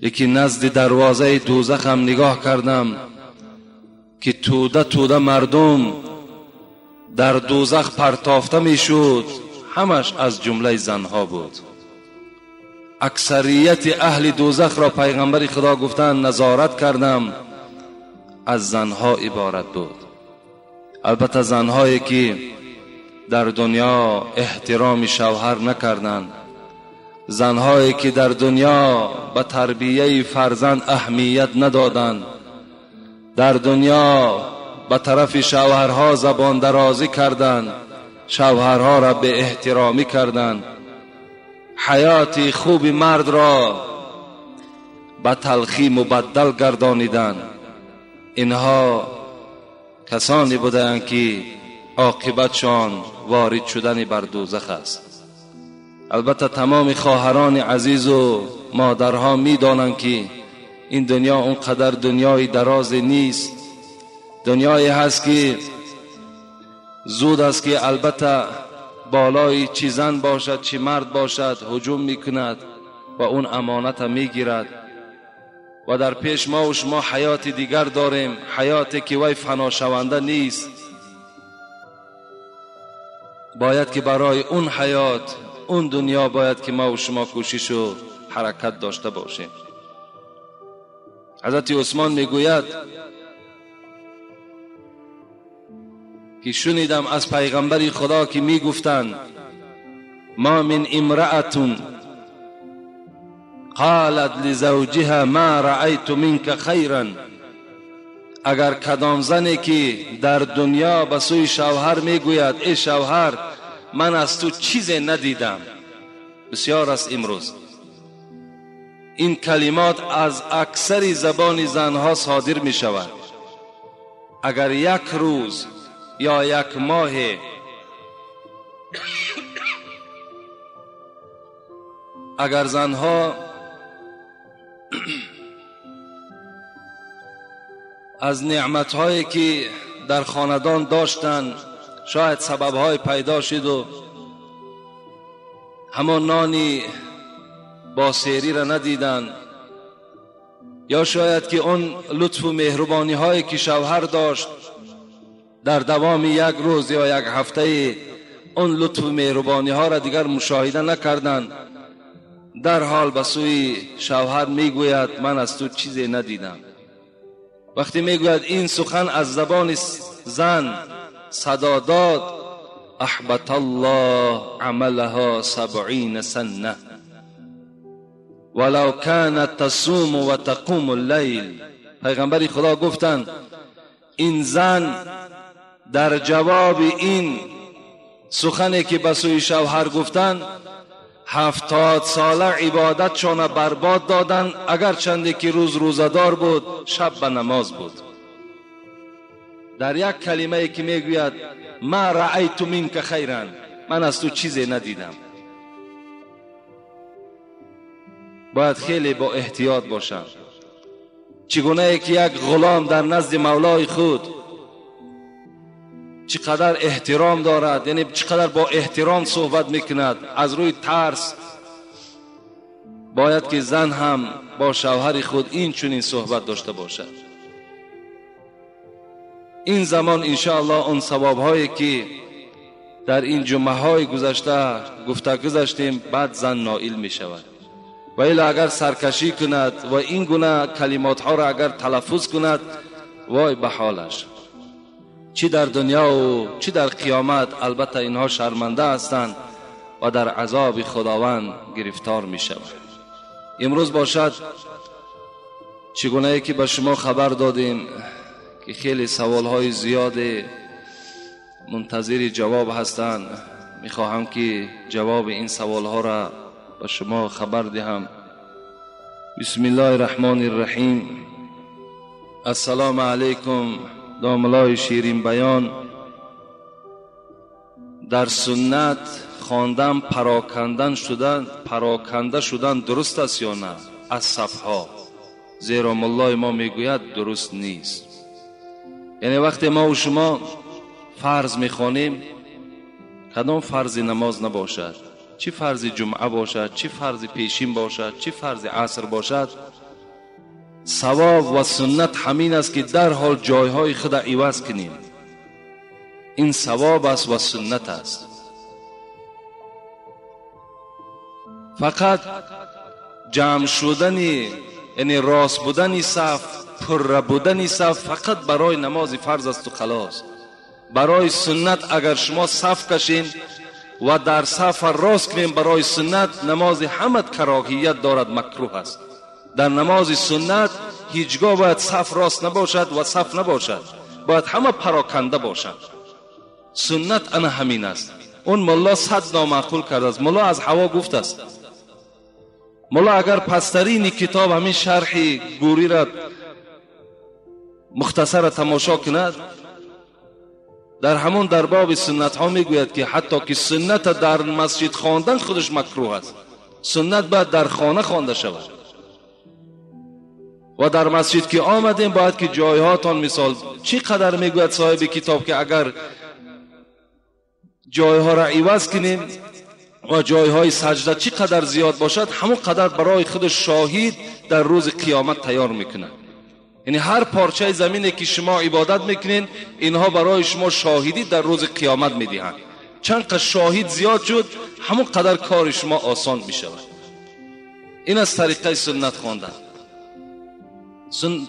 Лекин назди дарвозаи дӯзах ҳам нигоҳ кардам ки тӯда тӯда мардум дар дӯзах партофта мешуд, ҳамаш аз ҷумлаи занҳо буд. Аксарияти аҳли дӯзахро пайғамбари Худо гуфтанд назорат кардам, аз занҳо иборат буд. Албатта занҳое ки дар дунё эҳтироми шавҳар накарданд, занҳое ки дар дунё ба тарбияи фарзанд аҳамият надоданд, дар дунё ба тарафи шавҳарҳо забондарозӣ карданд, шавҳарҳоро беэҳтиромӣ карданд, ҳаёти хуби мардро ба талхӣ мубаддал гардониданд. Инҳо касоне буданд ки оқибатшон ворид шудани бар дӯзах аст. Албатта тамоми хоҳарони азизу модарҳо медонанд ки ин дунё он қадар дунёи дарозе нест, дунёе ҳаст ки зуд аст ки албатта болои чӣ зан бошад чӣ мард бошад ҳуҷум мекунад ва он амоната мегирад. Ва дар пеш мо ва шумо ҳаёти дигар дорем, ҳаёте ки вай фаношаванда нест. Бояд ки барои он ҳаёт, он дунё бояд ки мо ва шумо кӯшишу ҳаракат дошта бошем. Ҳазрати Усмон мегӯяд ки шунидам аз пайғамбари Худо ки мегуфтанд: ма мин имраатун قالت لزوجها ما رأيت منك خيرا. اگر کدام زنی که در دنیا به سوی شوهر میگوید ای شوهر من از تو چیزی ندیدم، بسیار است امروز این کلمات از اکثر زبان زنها صادر می شود. اگر یک روز یا یک ماه اگر زنها از نعمتهایی که در خاندان داشتند شاید سببهای پیدا شد و همان نانی با سیری را ندیدند، یا شاید که اون لطف و مهربانی هایی که شوهر داشت در دوام یک روز یا یک هفته اون لطف و مهربانی ها را دیگر مشاهده نکردند، در حال به سوی شوهر میگوید من از تو چیزی ندیدم. وقتی میگوید این سخن از زبان زن صدا داد، احبط الله عملها 70 سنه ولو كانت تصوم و تقوم اللیل. پیغمبر خدا گفتند این زن در جواب این سخنی که به سوی شوهر گفتند 70 ساله عبادتشان برباد دادند، اگر چندی که روز روزدار بود شب به نماز بود. در یک کلمه که میگوید ما رأیت منک خیرا، من از تو چیزی ندیدم. باید خیلی با احتیاط باشم. چگونه که یک غلام در نزد مولای خود چقدر احترام دارد، یعنی چقدر با احترام صحبت میکند از روی ترس، باید که زن هم با شوهر خود این چنین صحبت داشته باشد. این زمان انشاءالله اون ثواب هایی که در این جمعه های گذشته گفته گذشتیم بعد زن نائل می شود. و الا اگر سرکشی کند و این گونه کلمات ها را اگر تلفظ کند، وای به حالش، چی در دنیا و چی در قیامت. البته اینها شرمنده هستند و در عذاب خداوند گرفتار می شوند. امروز باشد چگونه که به شما خبر دادیم که خیلی سوال های زیاد منتظر جواب هستند، می خواهم که جواب این سوال ها را به شما خبر دهم. بسم الله الرحمن الرحیم. السلام علیکم. داملای شیرین بیان، در سنت خواندن پراکنده شدن درست است یا نه از صفها؟ زیرا ملای ما میگوید درست نیست. یعنی وقتی ما و شما فرض میخوانیم، کدام فرض نماز نباشد، چی فرض جمعه باشد، چی فرض پیشین باشد، چی فرض عصر باشد، ثواب و سنت همین است که در حال جایهای خود عوض کنیم. این ثواب است و سنت است. فقط جمع شدن، یعنی راست بودن صف، پر بودن صف فقط برای نماز فرض است و خلاص. برای سنت اگر شما صف کشین و در صف راست کنین برای سنت، نماز همت کراهیت دارد، مکروه است. در نماز سنت هیچگاه باید صف راست نباشد و صف نباشد، باید همه پراکنده باشد. سنت انا همین است. اون ملا صد نامعقول کرده است. ملا از هوا گفت است. ملا اگر پسترین کتاب همین شرح گوری را مختصر تماشا کند، در همون در باب سنت ها میگوید که حتی که سنت در مسجد خواندن خودش مکروه است. سنت باید در خانه خوانده شود و در مسجد که آمدیم باید که جایهاتان مثال چی قدر میگوید صاحب کتاب که اگر جایها را عوض کنیم و جایهای سجده چی قدر زیاد باشد، همون قدر برای خود شاهد در روز قیامت تیار میکنه. یعنی هر پارچه زمینی که شما عبادت میکنین، اینها برای شما شاهدی در روز قیامت میدهند. چند قدر شاهد زیاد شد، همون قدر کار شما آسان میشود. این از طریقه سنت خواندن.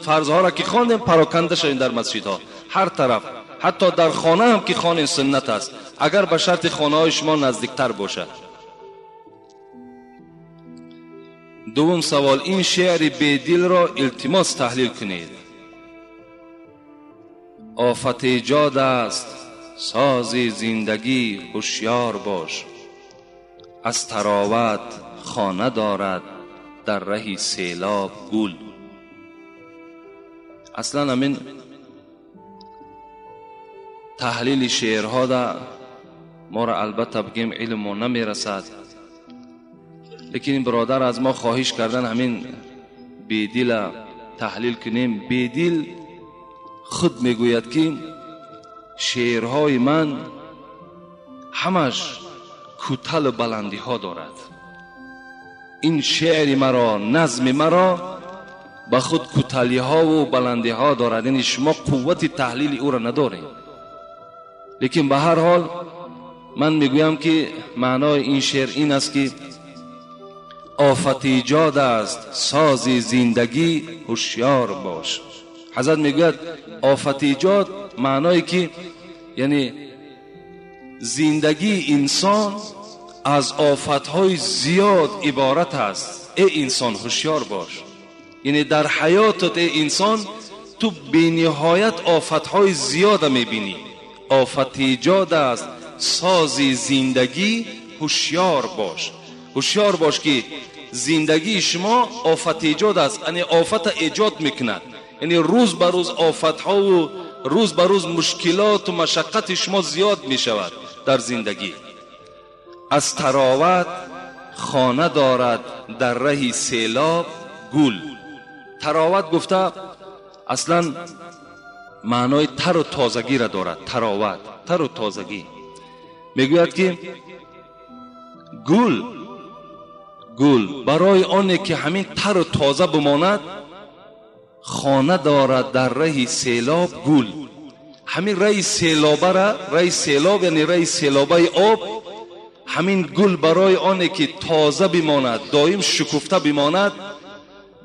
فرضها را که خواندیم پراکنده شویم در مسجدها، هر طرف، حتی در خانه هم که خوانیم سنت است، اگر به شرط خانه های شما نزدیکتر باشد. دوم سوال، این شعر بیدل را التماس تحلیل کنید. آفت ایجاد است ساز زندگی هوشیار باش، از تراوت خانه دارد در ره سیلاب گل. اصلا همین تحلیل شعرها دا ما را البته بگیم علم ما نمیرسد، لیکن این برادر از ما خواهش کردن همین بیدل تحلیل کنیم. بیدل خود میگوید که شعرهای من همش کوتل و بلندی ها دارد. این شعر مرا، نظم مرا به خود کوتلی ها و بلندی ها دارد، یعنی شما قوت تحلیل او را ندارید. لیکن به هر حال من میگویم که معنای این شعر این است که آفت ایجاد است ساز زندگی هوشیار باش. حضرت میگوید آفت ایجاد معنای که یعنی زندگی انسان از آفتهای زیاد عبارت است. ای انسان هوشیار باش، یعنی در حیاتت ای انسان تو بی‌نهایت آفتهای زیاد میبینی. آفت ایجاد است ساز زندگی هوشیار باش. هوشیار باش که زندگی شما آفت ایجاد است، یعنی آفت ایجاد میکند، یعنی روز به روز آفت ها و روز به روز مشکلات و مشقت شما زیاد میشود در زندگی. از تراوت خانه دارد در ره سیلاب گل. تراوت گفته اصلا معنای تر و تازگی را دارد. تراوت، تر و تازگی. میگوید که گل، گل برای آنه که همین تر و تازه بماند خانه دارد در ره سیلاب گل. همین ره سیلابه را، ره سیلاب یعنی ره سیلابه آب، همین گل برای آنه که تازه بماند، دائم شکفته بماند،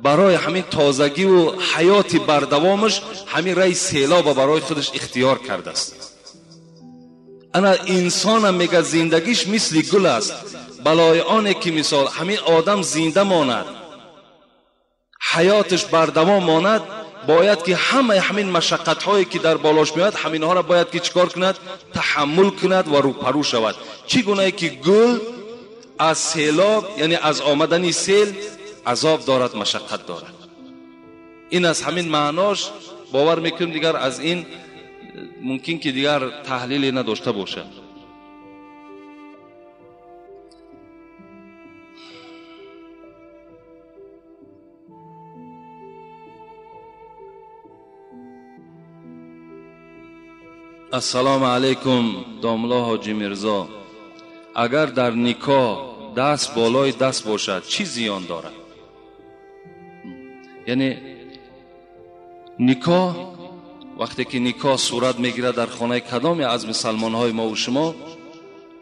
برای همین تازگی و حیات بردوامش همین ره سیلاب برای خودش اختیار کرده است. انا انسان میگه زندگیش مثل گل است، بلای آنه که مثال همین آدم زنده ماند، حیاتش بردوام ماند، باید که همه همین مشقت هایی که در بالاش میاد همینها را باید که چیکار کند؟ تحمل کند و روپرو شود. چگونه که گل از سیلاب یعنی از آمدن سیل عذاب دارد، مشقت دارد. این از همین معناش باور میکنم دیگر از این ممکن که دیگر تحلیلی نداشته باشه. السلام علیکم داملا حاجی میرزا، اگر در نکاح даст болои даст бошад чӣ зиён дорад? Яъне никоҳ вақте ки никоҳ сурат мегирад дар хонаи кадоме аз мусалмонҳои мо ва шумо,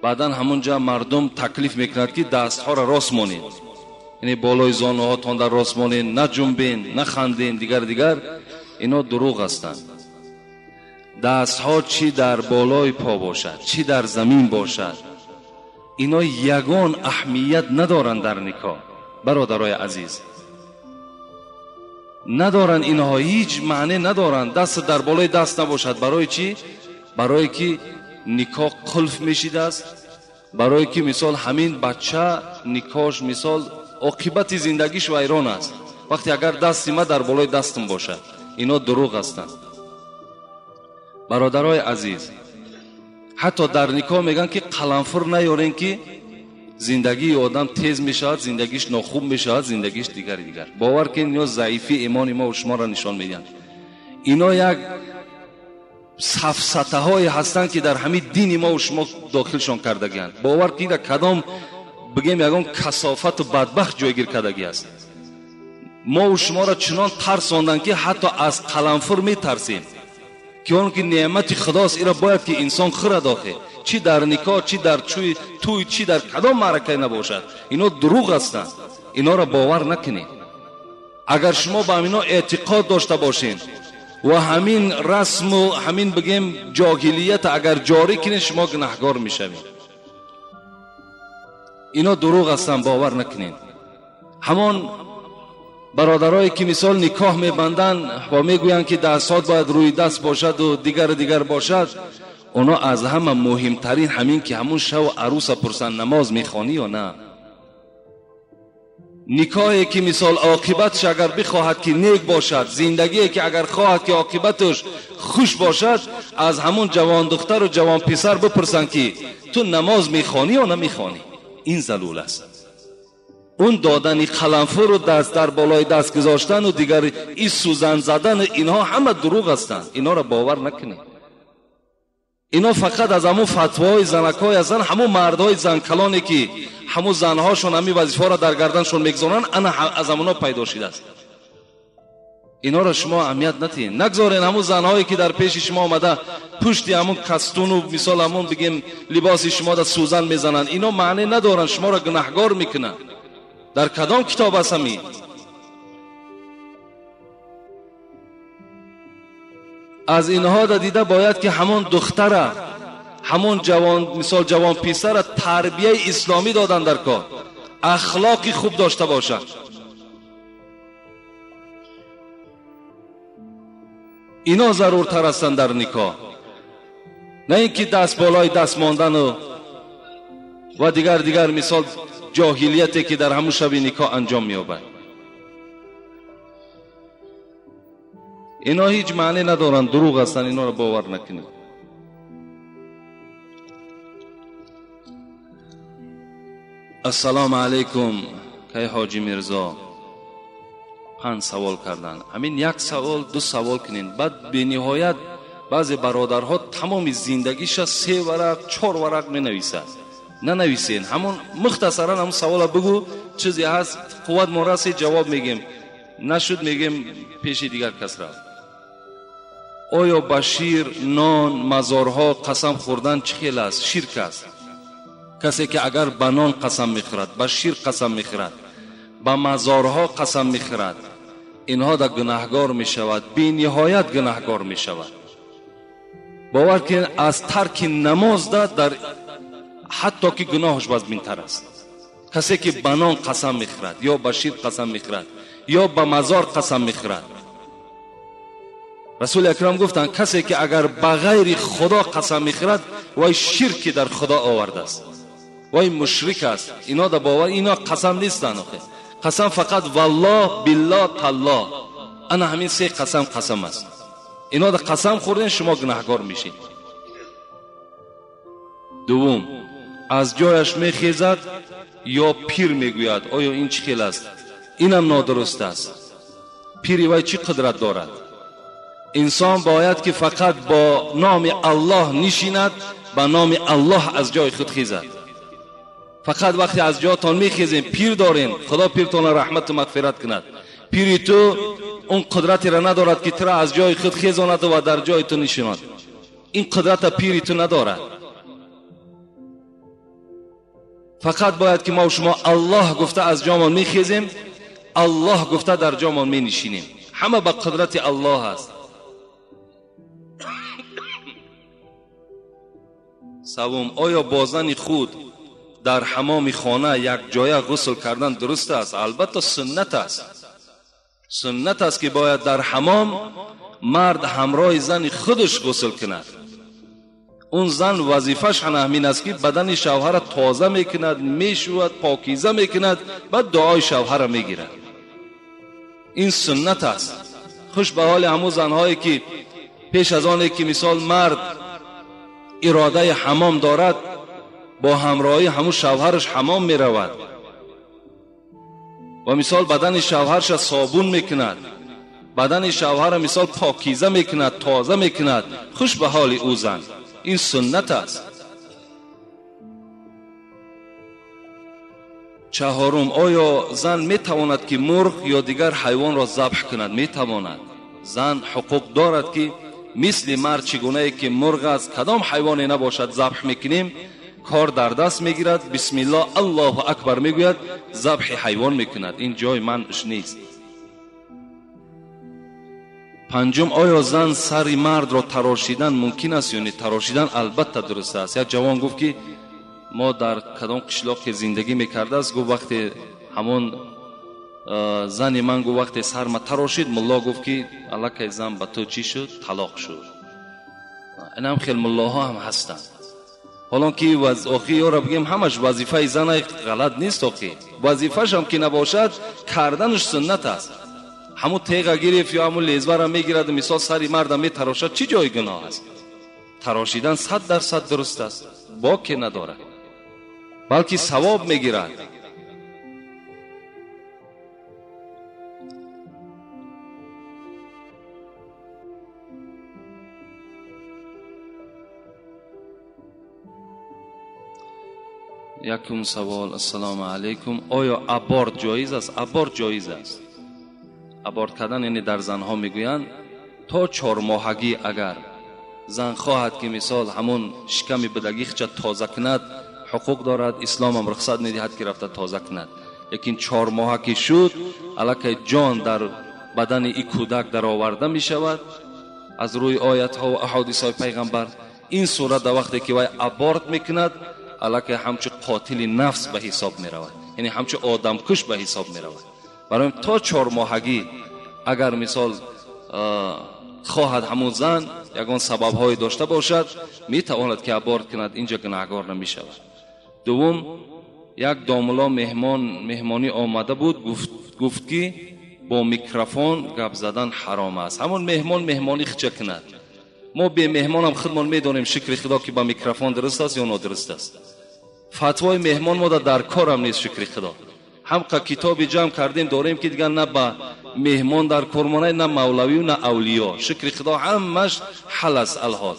баъдан ҳамонҷа мардум таклиф мекунад ки дастҳоро рост монед, яъне болои зонуҳотон дар рост монед, наҷунбен, наханден, дигар дигар. Ино дурӯғ ҳастанд. Дастҳо чӣ дар болои по бошад, чӣ дар замин бошад, ино ягон аҳамият надоранд дар никоҳ. Бародарои азиз, надоранд инҳо, ҳеҷ маъне надоранд. Даст дар болои даст набошад. Барои чӣ? Барое ки никоҳ қулф мешидааст, барое ки мисол ҳамин бача никоҳш мисол оқибати зиндагиш вайрон аст вақте агар дасти ма дар болои дастам бошад. Ино дурӯғ ҳастанд. Бародарои азиз, ҳатто дар никоҳ мегӯянд ки қаламфур наёрен ки зиндагии одам тез мешавад, зиндагиш нохуб мешавад, зиндагиш дигари дигар. Бовар кунед, ино заифии имони мо ва шуморо нишон медиҳанд. Ино як сафсатаҳое ҳастанд ки дар ҳамин дини мо ва шумо дохилшон кардагианд. Бовар кунед, кадом бигем ягон касофату бадбахт ҷойгир кардагӣ аст. Мо ва шуморо чунон тарсонданд ки ҳатто аз қаламфур метарсем, ки он ки неъмати худост, иро бояд ки инсон хӯрад. Охе чӣ дар никоҳ, чӣ дар тӯй, чӣ дар кадом маъракае набошад, ино дурӯғ ҳастанд. Иноро бовар накунед. Агар шумо ба ҳамино эътиқод дошта бошед ва ҳамин расму ҳамин бигем ҷоҳилият агар ҷорӣ кунед, шумо гунаҳгор мешавед. Ино дурӯғ ҳастанд, бовар накунед. Ҳамон бародарое ки мисол никоҳ мебанданд ва мегӯянд ки дастҳо бояд рӯи даст бошад ва дигар дигар бошад, оно аз ҳама муҳимтарин ҳамин ки ҳамун шав арӯса пурсанд намоз мехонӣ ё на. Никоҳе ки мисол оқибатш агар бихоҳад ки нек бошад, зиндагие ки агар хоҳад ки оқибаташ хуш бошад, аз ҳамун ҷавон духтару ҷавон писар бипурсанд ки ту намоз мехонӣ ё намехонӣ. Ин залул аст. Он додани қаламфуру даст дар болои даст гузоштану дигар ин сӯзан задану инҳо ҳама дурӯғ ҳастанд. Инҳоро бовар накунед. Ино фақат аз ҳамун фатвоҳои занакҳое ҳастанд, ҳамун мардҳои занкалоне ки ҳамун занҳошон ҳамин вазифаҳоро дар гарданшон мегузоранд, ана аз ҳамуно пайдо шудааст. Инҳоро шумо аҳамият натиҳед. Нагзорен ҳамун занҳое ки дар пеши шумо омада пушти ҳамун кастуну мисол ҳамун бигем либоси шумо да сӯзан мезананд. Ино маъне надоранд, шуморо гунаҳгор мекунанд. Дар кадом китоб аст ҳамин? Аз инҳо да дида бояд ки ҳамон духтара, ҳамон ҷавон мисол ҷавон писара тарбияи исломӣ додан дар кор, ахлоқи хуб дошта бошад. Ино заруртар ҳастанд дар никоҳ, на ин ки даст болои даст мондану ва дигар дигар мисол ҷоҳилияте ки дар ҳамун шаби никоҳ анҷом меёбад. Ино ҳеҷ маъне надоранд, дурӯғ ҳастанд. Инҳоро бовар накунед. Ассалому алайкум, кай ҳоҷи Мирзо. 5 савол карданд. Ҳамин як савол, 2 савол кунед. Баъд бениҳоят баъзе бародарҳо тамоми зиндагиша 3 варақ, 4 варақ менависад. Нанависен, ҳамон мухтасаран ҳамон савола бигӯ, чизе ҳаст, қувват мо расид, ҷавоб мегем. Нашуд мегем пеши дигар кас рафт. Оё ба шир, нон, мазорҳо қасам хӯрдан чӣ хел аст? Ширк аст. Касе ки агар ба нон қасам мехӯрад, ба шир қасам мехӯрад, ба мазорҳо қасам мехӯрад, инҳо да гунаҳгор мешавад, бениҳоят гунаҳгор мешавад. Бовар кунед, аз тарки намоз да дар ҳатто ки гуноҳаш вазминтар аст. Касе ки ба нон қасам мехӯрад, ё ба шир қасам мехӯрад, ё ба мазор қасам мехӯрад. Расули акрам гуфтанд, касе ки агар ба ғайри худо қасам мехӯрад, вай ширки дар худо овардааст, вай мушрик аст. Ино да бовар, ино қасам нестанд. Охе қасам фақат валлоҳ, биллоҳ, таллоҳ, ана ҳамин 3 қасам қасам аст. Ино да қасам хӯрден, шумо гунаҳгор мешед. Дуввум, аз ҷояш мехезад ё пир мегӯяд. Оё ин чӣ хел аст? Инам нодуруст аст. Пири вай чӣ қудрат дорад? Инсон бояд ки фақат бо номи Аллоҳ нишинад, ба номи Аллоҳ аз ҷои худ хезад. Фақат вақте аз ҷоятон мехезем, пир дорем, Худо пиртонро раҳмату мағфират кунад. Пири ту он қудратеро надорад ки туро аз ҷои худ хезонад ва дар ҷои ту нишинад. Ин қудрата пири ту надорад. Фақат бояд ки мо шумо Аллоҳ гуфта аз ҷомон мехезем, Аллоҳ гуфта дар ҷомон менишинем. Ҳама ба қудрати Аллоҳ аст. Севум, оё бо зани худ дар ҳамоми хона як ҷоя ғусл кардан дуруст аст? Албатта суннат аст. Суннат аст ки бояд дар ҳамом мард ҳамроҳи зани худаш ғусл кунад. Он зан вазифааш ҳамин аст ки бадани шавҳара тоза мекунад, мешӯяд, покиза мекунад, баъд дуои шавҳара мегирад. Ин суннат аст. Хуш ба ҳоли ҳамун занҳое ки пеш аз оне ки мисол мард иродаи ҳамом дорад, бо ҳамроҳии ҳамун шавҳараш ҳамом меравад ва мисол бадани шавҳарша собун мекунад, бадани шавҳара мисол покиза мекунад, тоза мекунад. Хуш ба ҳоли ӯ зан. Ин суннат аст. Чаҳорум, оё зан метавонад ки мурғ ё дигар ҳайвонро забҳ кунад? Метавонад. Зан ҳуқуқ дорад ки мисли мард чӣ гунае ки мурғ аст, кадом ҳайвоне набошад забҳ мекунем, кор дар даст мегирад, бисмиллоҳ Аллоҳу акбар мегӯяд, забҳи ҳайвон мекунад. Ин ҷои манъш нест. Панҷум, оё зан сари мардро тарошидан мумкин аст ё не? Тарошидан албатта дуруст аст. Як ҷавон гуфт ки мо дар кадом қишлоқе зиндагӣ мекардааст, гуфт вақте ҳамон зани ман гуфт вақте сарма тарошид, мулло гуфт ки аллакай зан ба ту чӣ шуд? Талоқ шуд. Инам хел муллоҳо ҳам ҳастанд. Ҳолон ки охи ёро бигем ҳамаш вазифаи зана ғалат нест, охи вазифашам ки набошад, карданаш суннат аст. Ҳамун теға гирифт ё ҳамун лезвара мегирад, мисол сари марда метарошад, чӣ ҷои гуноҳ аст? Тарошидан 100% дуруст аст, боке надорад, балки савоб мегирад. Якум савол. Ассалому алайкум. Оё аборт ҷоиз аст? Аборт ҷоиз аст. Аборт кардан яъне дар занҳо мегӯянд то 4 моҳагӣ агар зан хоҳад ки мисол ҳамон шиками будагихча тоза кунад, ҳуқуқ дорад, ислом ҳам рухсат медиҳад ки рафта тоза кунад. Лекин 4 моҳа ки шуд, аллакай ҷон дар бадани и кӯдак дароварда мешавад аз рӯи оятҳо ва аҳодисҳои пайғамбар. Ин сурат дар вақте ки вай аборт мекунад, аллакай ҳамчун қотили нафс ба ҳисоб меравад, яъне ҳамчун одамкуш ба ҳисоб меравад. Барои то 4 моҳагӣ агар мисол хоҳад ҳамун зан ягон сабабҳое дошта бошад, метавонад ки аборт кунад, инҷа гунаҳгор намешавад. Дуввум, як домулло меҳмонӣ омада буд, гуфт ки бо микрофон гап задан ҳаром аст. Ҳамон меҳмон меҳмонӣ хича кунад. Мо бе меҳмонам худмон медонем, шукри Худо, ки ба микрофон дуруст аст ё нодуруст аст. Фатвои меҳмон мода дар корам нест, шукри Худо. Ҳамқа китоби ҷамъ кардем дорем ки дигар на ба меҳмон дар кормонай, на мавлавию, на авлиё. Шукри Худо ҳамаш ҳал аст алҳол.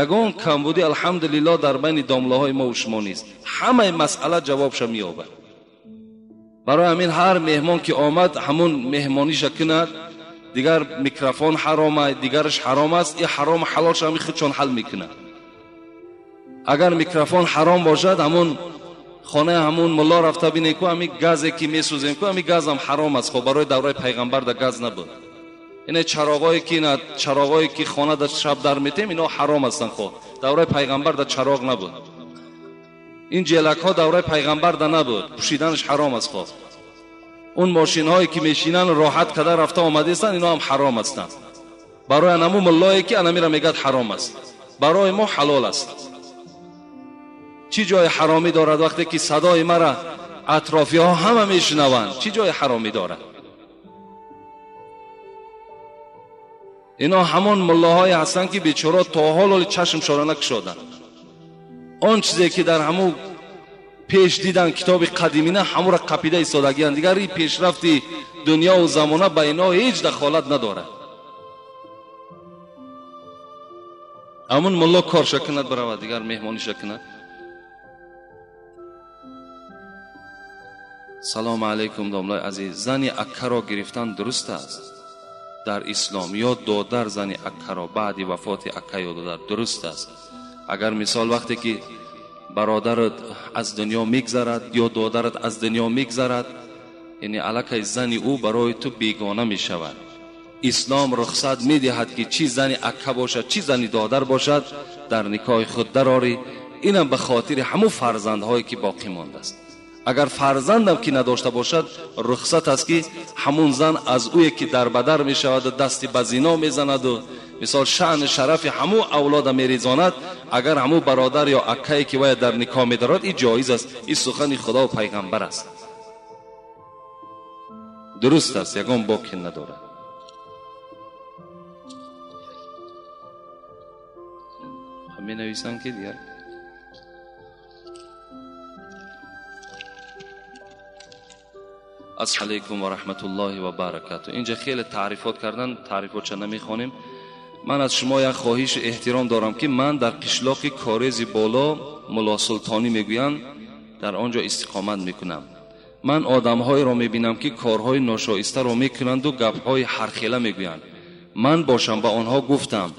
Ягон камбудӣ алҳамдулиллоҳ дар байни домлаҳои мо шумо нест. Ҳамаи масъала ҷавобша меёбад. Барои ҳамин ҳар меҳмон ки омад ҳамун меҳмониша кунад, дигар микрофон ҳаром аст, дигараш ҳаром аст, ин ҳаром ҳалолша ҳамин худшон ҳал мекунад. Агар микрофон ҳаром бошад, ҳамун хонаи ҳамун мулло рафта бинед ку ҳамин газе ки месӯзем ку ҳамин газам ҳаром аст. Хоб барои давраи пайғамбар да газ набуд. Ине чароғое ки ина чароғое ки хона да шаб дар метем, ино ҳаром ҳастанд. Хоб давраи пайғамбар да чароғ набуд. Ин ҷелакҳо давраи пайғамбар да набуд, пӯшиданаш ҳаром аст. Хоб он мошинҳое ки мешинанд роҳат када рафта омадаистанд, ино ҳам ҳаром ҳастанд. Барои анаму муллое ки анамира мегӯяд ҳаром аст, барои мо ҳалол аст. Чӣ ҷои ҳаромӣ дорад вақте ки садои мара атрофиҳо ҳама мешунаванд? Чӣ ҷои ҳаромӣ дорад? Ино ҳамон муллоҳое ҳастанд ки бечора то ҳол ҳоли чашмшона накушоданд. Он чизе ки дар ҳамун пеш дидан китоби қадимина ҳамура қапида истодагиянд. Дигар ин пешрафти дунёву замона ба ино ҳеҷ дахолат надорад. Ҳамун мулло корша кунад, биравад, дигар меҳмониша кунад. Салом алейкум, домлай азиз. Зани аккаро гирифтан дуруст аст дар ислом ё додар зани аккаро баъди вафоти акка ё додар дуруст аст? Агар мисол вақте ки бародарат аз дунё мегзарад ё додарат аз дунё мегзарад, яъне аллакай зани ӯ барои ту бегона мешавад. Ислом рухсат медиҳад ки чӣ зани акка бошад, чӣ зани додар бошад, дар никоҳи худ дарорӣ. Инам ба хотири ҳамун фарзандҳое ки боқӣ мондааст. Агар фарзандам ки надошта бошад, рухсат аст ки ҳамун зан аз ӯе ки дар бадар мешавад ва дасти ба зино мезанаду мисол шаъну шарафи ҳамун авлода мерезонад, агар ҳамун бародар ё аккае ки вая дар никоҳ медорад, ин ҷоиз аст. Ин сухани худо ва пайғамбар аст. Дуруст аст, ягон боке надорад. Менависанд ки дигар ассалому алайкум ва раҳматуллоҳи ва баракату. Инҷа хеле таърифот кардан, таърифотша намехонем. Ман аз шумо як хоҳишу эҳтиром дорам ки ман дар қишлоқи Корези боло Муллосултонӣ мегӯянд, дар он ҷо истиқомат мекунам. Ман одамҳоеро мебинам ки корҳои ношоистаро мекунанду гапҳои ҳархела мегӯянд. Ман бошам ба онҳо гуфтам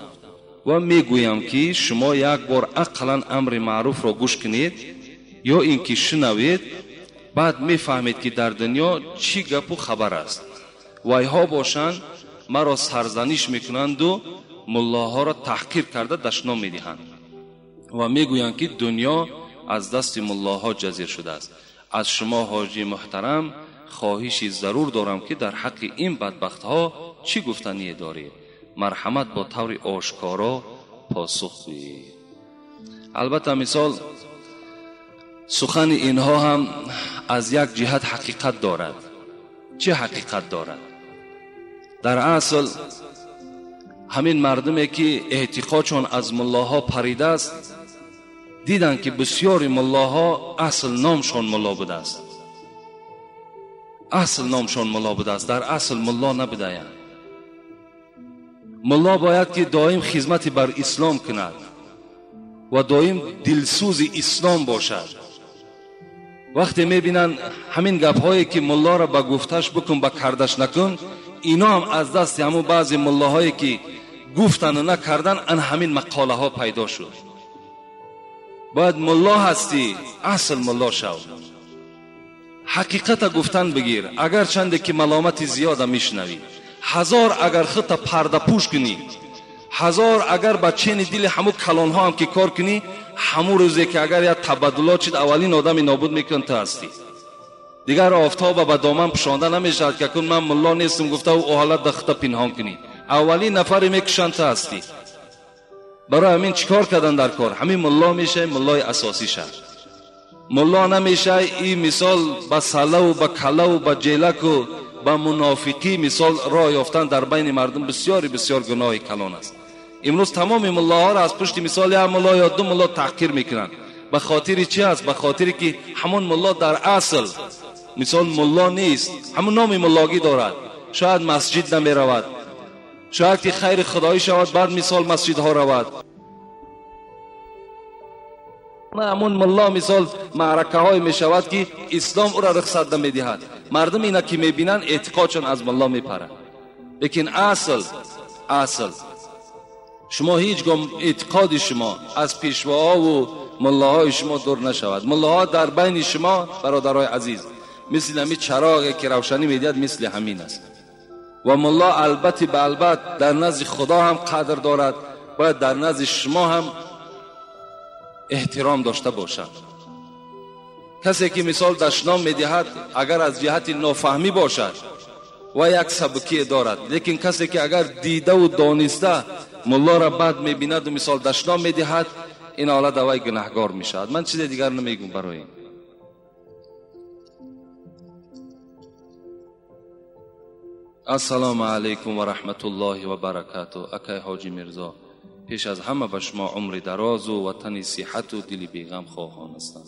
ва мегӯям ки шумо як бор ақаллан амри маъруфро гӯш кунед ё ин ки шунавед, баъд мефаҳмед ки дар дунё чӣ гапу хабар аст. Вайҳо бошанд маро сарзаниш мекунанду муллоҳоро таҳқир карда дашном медиҳанд ва мегӯянд ки дунё аз дасти муллоҳо ҷазир шудааст. Аз шумо ҳоҷи муҳтарам хоҳиши зарур дорам ки дар ҳаққи ин бадбахтҳо чӣ гуфтание доред? Марҳамат бо таври ошкоро посух гӯед. Албатта мисол сухани инҳо ҳам аз як ҷиҳат ҳақиқат дорад. Чӣ ҳақиқат дорад? Дар асл ҳамин мардуме ки эътиқодшон аз муллоҳо паридааст, диданд ки бисёри муллоҳо асл номшон мулло будааст. Асл номшон мулло будааст, дар асл мулло набудаянд. Мулло бояд ки доим хизмати бар ислом кунад ва доим дилсӯзи ислом бошад. Вақте мебинанд ҳамин гапҳое ки муллоро ба гуфташ бикун, ба кардаш накун, ино ҳам аз дасти ҳамун баъзе муллоҳое ки гуфтану накардан, ан ҳамин мақолаҳо пайдо шуд. Бояд мулло ҳастӣ, асл мулло шав, ҳақиқата гуфтан бигир, агарчанде ки маломати зиёда мешунавӣ. Ҳазор агар худта пардапӯш кунӣ, ҳазор агар ба чени дили ҳамун калонҳо ҳам ки кор кунӣ, ҳамун рӯзе ки агар як табаддулот шид, аввалин одами нобуд мекунад ту ҳастӣ. Дигар офтоба ба доман пӯшонда намешавад ки акун ман мулло нестам гуфта ӯ ҳолат да худта пинҳон кунӣ. Аввалин нафаре мекушанд ту ҳастӣ. Барои ҳамин чӣ кор кардан дар кор? Ҳамин мулло мешавӣ, муллои асосӣ шав. Мулло намешавӣ, ин мисол ба салаву ба калаву ба ҷелаку ба мунофиқӣ мисол роҳ ёфтан дар байни мардум бисёри бисёр гуноҳи калон аст. Имрӯз тамоми муллоҳоро аз пушти мисол як мулло ё ду мулло таҳқир мекунанд. Ба хотири чӣ аст? Ба хотире ки ҳамон мулло дар асл мисол мулло нест, ҳамон номи муллогӣ дорад. Шояд масҷид намеравад, шояд ки хайри худоӣ шавад, баъд мисол масҷидҳо равад. Ҳамон мулло мисол маъракаҳое мешавад ки ислом ӯро рухсат намедиҳад. Мардум ина ки мебинанд, эътиқодшон аз мулло мепарад. Лекин асл шумо ҳеҷ гоҳ эътиқоди шумо аз пешвоҳову муллоҳои шумо дур нашавад. Муллоҳо дар байни шумо, бародарои азиз, мисли ҳамин чароғе ки равшанӣ медиҳад, мисли ҳамин аст. Ва мулло албатти ба албат дар назди худо ҳам қадр дорад, бояд дар назди шумо ҳам эҳтиром дошта бошад. Касе ки мисол дашном медиҳад, агар аз ҷиҳати нофаҳмӣ бошад ва як сабукие дорад, лекин касе ки агар дидаву дониста муллоро бад мебинаду мисол дашном медиҳад, ин ҳолат аввай гунаҳгор мешавад. Ман чизе дигар намегӯм барои ин. Ассалому алайкум ва раҳматуллоҳи ва баракату. Акай ҳоҷи Мирзо, пеш аз ҳама ба шумо умри дарозу ватани сиҳату дили беғам хоҳон ҳастам.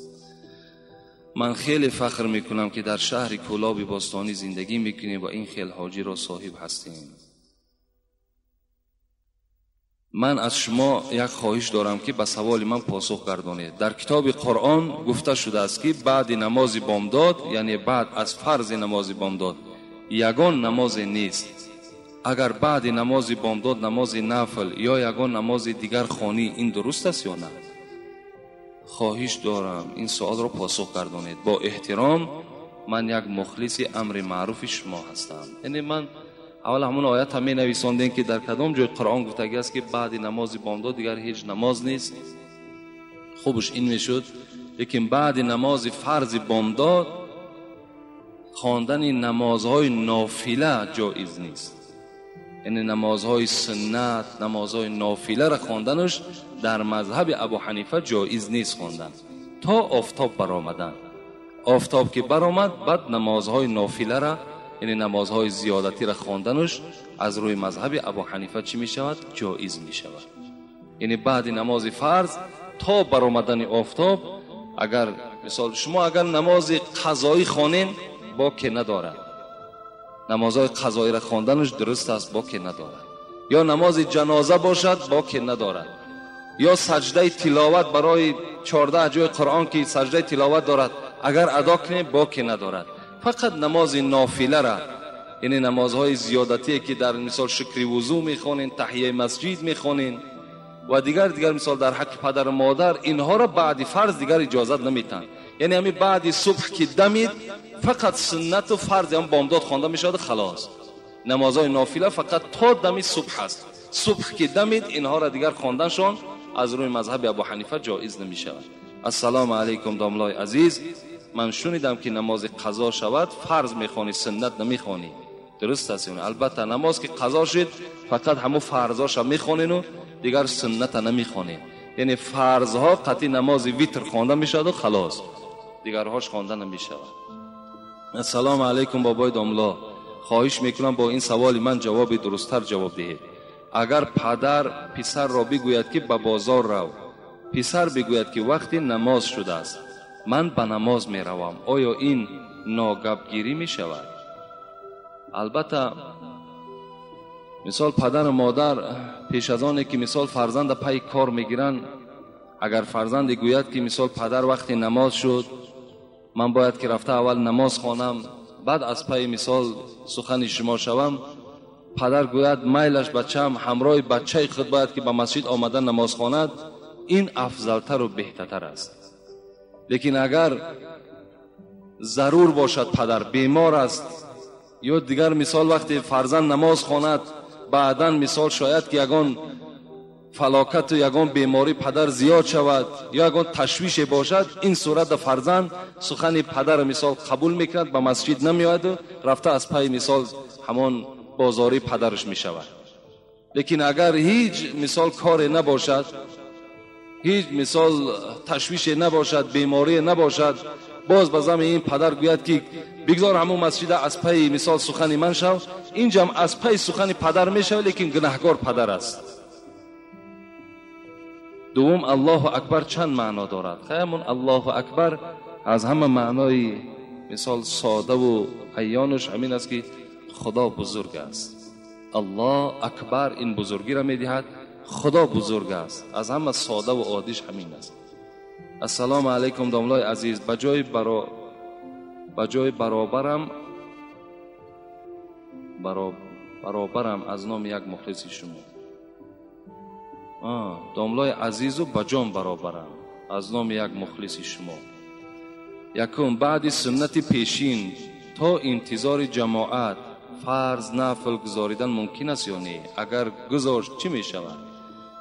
Ман хеле фахр мекунам ки дар шаҳри Кӯлоби бостонӣ зиндагӣ мекунем ва ин хел ҳоҷиро соҳиб ҳастем. Ман аз шумо як хоҳиш дорам, ки ба саволи ман посух гардонед. Дар китоби Қуръон гуфта шудааст, ки баъди намози бомдод, яъне баъд аз фарзи намози бомдод, ягон намозе нест. Агар баъди намози бомдод намози нафл ё ягон намози дигар хонӣ, ин дуруст аст ё на? Хоҳиш дорам ин суолро посух гардонед. Бо эҳтиром, ман як мухлиси амри маъруфи шумо ҳастам. Яъне ман аввал ҳамон оят ҳам менависондем, ки дар кадом ҷои Қуръон гуфтагӣ аст, ки баъди намози бомдод дигар ҳеҷ намоз нест. Хубш ин мешуд, лекин баъди намози фарзи бомдод хондани намозҳои нофила ҷоиз нест. Яъне намозҳои суннат, намозҳои нофиларо хонданаш дар мазҳаби Абу Ҳанифа ҷоиз нест хондан то офтоб баромадан. Офтоб ки баромад, баъд намозҳои нофиларо, яъне намозҳои зиёдатиро хонданаш аз рӯи мазҳаби Абу Ҳанифа чӣ мешавад? Ҷоиз мешавад. Яъне баъди намози фарз то баромадани офтоб, агар мисол шумо агар намози қазоӣ хонен, боке надорад. Намозҳои қазоиро хонданаш дуруст аст, боке надорад. Ё намози ҷаноза бошад, боке надорад. Ё саҷдаи тиловат барои 14 ҷои Қуръон ки саҷдаи тиловат дорад, агар адо кунем, боке надорад. Фақат намози нофилара, яъне намозҳои зиёдатие ки дар мисол шукри вузӯ мехонен, таҳияи масҷид мехонен ва дигар мисол дар ҳаққи падару модар, инҳоро баъди фарз дигар иҷозат наметаҳанд. Яъне ҳамин баъди субҳ ки дамид, фақат суннату фарзи ҳам бомдод хонда мешавад, халос. Намозҳои нофила фақат то дами субҳ аст. Субҳ ки дамид, инҳоро дигар хонданшон аз рӯи мазҳаби Абу Ҳанифа ҷоиз намешавад. Ассалому алайкум, домлои азиз. Ман шунидам, ки намози қазо шавад, фарз мехонӣ, суннат намехонӣ. Дуруст аст? Албатта, намоз ки қазо шуд, фақат ҳамун фарзоша мехонену дигар сунната намехонем. Яъне фарзҳо қатъи намози витр хонда мешаваду халос, дигарҳош хонда намешавад. Ассалому алайкум, бобои домло. Хоҳиш мекунам, бо ин саволи ман ҷавоби дурусттар ҷавоб диҳед. Агар падар писарро бигӯяд, ки ба бозор рав, писар бигӯяд, ки вақти намоз шудааст, ман ба намоз меравам, оё ин ногапгирӣ мешавад? Албатта, мисол падару модар пеш аз оне ки мисол фарзанда пай кор мегиранд, агар фарзанде гӯяд, ки мисол падар, вақти намоз шуд, ман бояд ки рафта аввал намоз хонам, баъд аз пайи мисол сухани шумо шавам, падар гӯяд, майлаш, бачаам, ҳамроҳи бачаи худ бояд ки ба масҷид омада намоз хонад, ин афзалтару беҳтартар аст. Лекин агар зарур бошад, падар бемор аст ё дигар, мисол вақте фарзанд намоз хонад, баъдан мисол шояд ки ягон фалокату ягон беморӣ падар зиёд шавад ё ягон ташвише бошад, ин сурат фарзанд сухани падар мисол қабул мекунад, ба масҷид намеояду рафта аз пайи мисол ҳамон бозорӣ падараш мешавад. Лекин агар ҳеҷ мисол коре набошад, ҳеҷ мисол ташвише набошад, беморие набошад, боз ба зами ин падар гӯяд, ки бигзор ҳамон масҷида аз пайи мисол сухани ман шав, инҷам аз пайи сухани падар мешавад, лекин гунаҳгор падар аст. Дуввум, Аллоҳу акбар чанд маъно дорад? Ҳамон Аллоҳу акбар аз ҳама маънои мисол содаву аёнаш ҳамин аст, ки Худо бузург аст. Аллоҳ акбар ин бузургиро медиҳад, Худо бузург аст. Аз ҳама содаву оддиш ҳамин аст. Ассалому алайкум, домлои азиз. Ба ҷои баробарам баробарам аз номи як мухлиси шумо. Домлои азизу ба ҷон баробарам аз номи як мухлиси шумо. Якум, баъди суннати пешин то интизори ҷамоат фарз нафл гузоридан мумкин аст ё не? Агар гузошт, чӣ мешавад?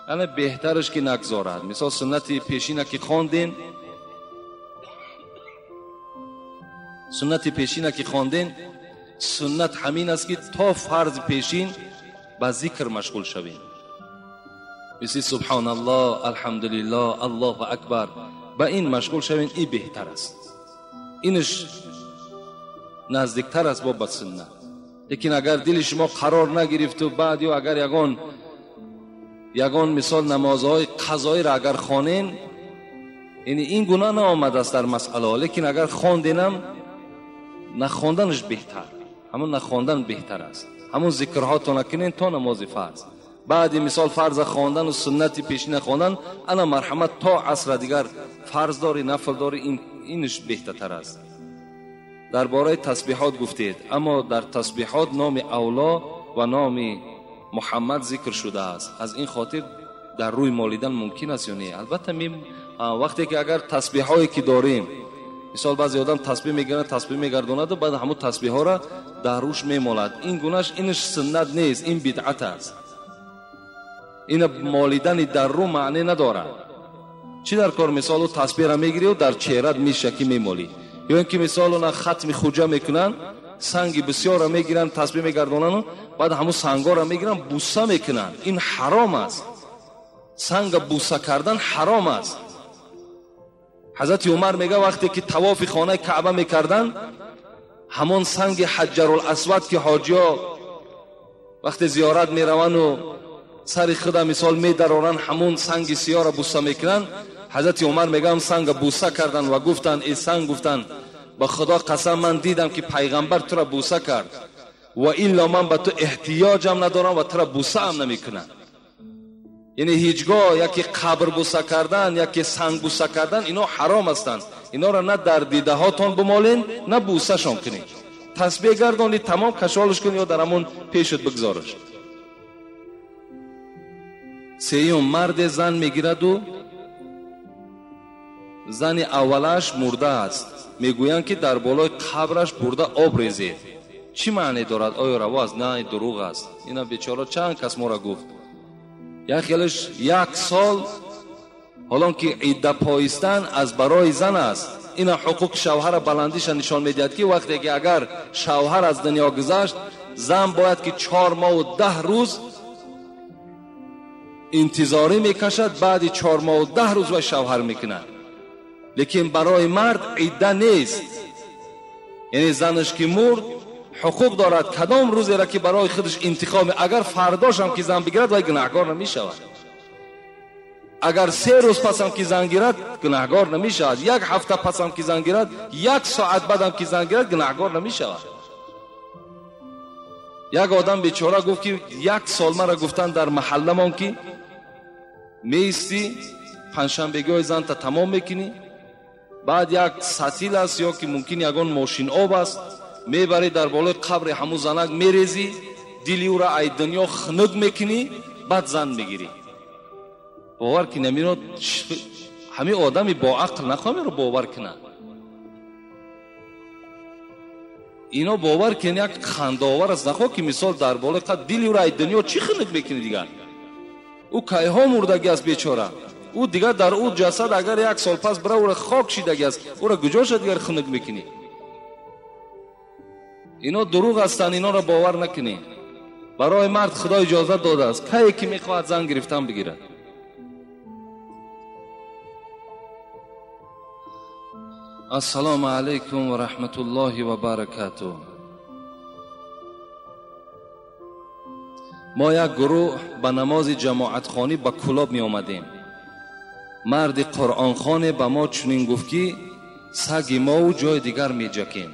Яъне беҳтараш ки нагзорад. Мисол суннати пешина ки хонден, суннати пешина ки хонден, суннат ҳамин аст, ки то фарзи пешин ба зикр машғул шавем, мисли субҳоналлоҳ, алҳамдулиллоҳ, Аллоҳу акбар, ба ин машғул шавем, ин беҳтар аст, инаш наздиктар аст бо ба суннат. Лекин агар дили шумо қарор нагирифту баъд ё агар ягон мисол намозҳои қазоиро агар хонен, яъне ин гуна наомадааст дар масъалаҳо, лекин агар хонденам, нахонданаш беҳтар, ҳамон нахондан беҳтар аст. Ҳамон зикрҳото накунен то намози фарз. Баъди мисол фарз хондан ва суннати пешина хондан, ана марҳамат то асра дигар фарз дорӣ, нафл дорӣ, инш беҳтартар аст. Дар бораи тасбиҳот гуфтед, аммо дар тасбиҳот номи авло ва номи Муҳаммад зикр шудааст. Аз ин хотир дар рӯй молидан мумкин аст ё не? Албатта вақте ки агар тасбиҳое ки дорем, мисол баъзе одам тасбиҳ мегирад, тасбиҳ мегардонад ва баъд ҳамон тасбиҳҳоро дар рӯш мемолад. Ин гунаш инш суннат нест, ин бидъат аст. Ин молидани дар рӯ маъне надорад. Чӣ дар кор мисол ӯ тасбиҳро мегирӣ ва дар чеҳрат мешакӣ мемолӣ, ё ин ки мисол она хатми хуҷа мекунанд, санги бисёрро мегиранд, тасбиҳ мегардонанд, баъд ҳамон сангҳоро мегиранд, буса мекунанд. Ин ҳаром аст. Санга буса кардан ҳаром аст. Ҳазрати Умар мега вақте ки тавофи хонаи Каъба мекарданд, ҳамон санги Ҳаҷарул-Асвад ки ҳоҷиҳо вақте зиёрат мераванд сари худа мисол медароранд, ҳамон санги сиёҳро буса мекунанд. Ҳазрати Умар мегӯянд санга буса карданд ва гуфтанд: эй санг, гуфтанд, ба Худо қасам, ман дидам ки пайғамбар туро буса кард ва илло ман ба ту эҳтиёҷам надорам ва туро бусаам намекунам. Яъне ҳеҷгоҳ яке қабр буса кардан, яке санг буса кардан, ино ҳаром ҳастанд. Инора на дар дидаҳотон бимолен, на бусашон кунед. Тасбиҳ гардонед, тамом кашолш кун ё дар ҳамон пешат бигзораш. Сеюм, марде зан мегираду зани аввалаш мурда аст. Мегӯянд ки дар болои қабраш бурда об резед. Чӣ маъне дорад? Оё раво аст? На, дурӯғ аст. Ина бечора чанд кас моро гуфт. Як хелаш як сол, ҳолон ки идда поистан аз барои зан аст. Ина ҳуқуқи шавҳара баландиша нишон медиҳад ки вақте ки агар шавҳар аз дунё гузашт, зан бояд ки 4 моҳу 10 рӯз интизорӣ мекашад, баъди 4 моҳу 10 рӯз вай шавҳар мекунад. Лекин барои мард идда нест. Яъне занаш ки мурд, ҳуқуқ дорад кадом рӯзеро ки барои худаш интихоб, агар фардошам ки зан бигирад, вай гунаҳкор намешавад. Агар 3 рӯз пасам ки зан гирад, гунаҳкор намешавад. 1 ҳафта пасам ки зан гирад, 1 соат баъдам ки зан гирад, гунаҳкор намешавад. Як одам бечора гуфт ки 1 сол мара гуфтан дар маҳалламон ки меистӣ, панҷшанбегиҳои занта тамом мекунӣ, баъд як сатил аст ё ки мумкин ягон мошин об аст, мебарӣ дар болои қабри ҳамун занак мерезӣ, дили ӯра ай дунё хунук мекунӣ, баъд зан мегирӣ. Бовар кунӣ, амино ҳамин одами боақл нахоҳам бовар кунад. Ино бовар кунӣ як хандаовар аст, нахоҳ ки мисол дар болои қабр дили ӯра ай дунё чӣ хунук мекунӣ дигар? Ӯ кайҳо мурдагӣ аст бечора. Ӯ дигар дар ӯ ҷасад агар 1 сол пас бира ӯра хок шидагӣ аст, ӯра куҷоша дигар хунук мекунӣ? Ино дурӯғ ҳастанд, инора бовар накунӣ. Барои мард Худо иҷозат додааст, кае ки мехоҳад зан гирифтан бигирад. Ассалому алайкум ва раҳматуллоҳи ва баракатуҳ. Мо як гурӯҳ ба намози ҷамоатхонӣ ба Кӯлоб меомадем. Марди қуръонхоне ба мо чунин гуфт ки саги мову ҷои дигар меҷакем.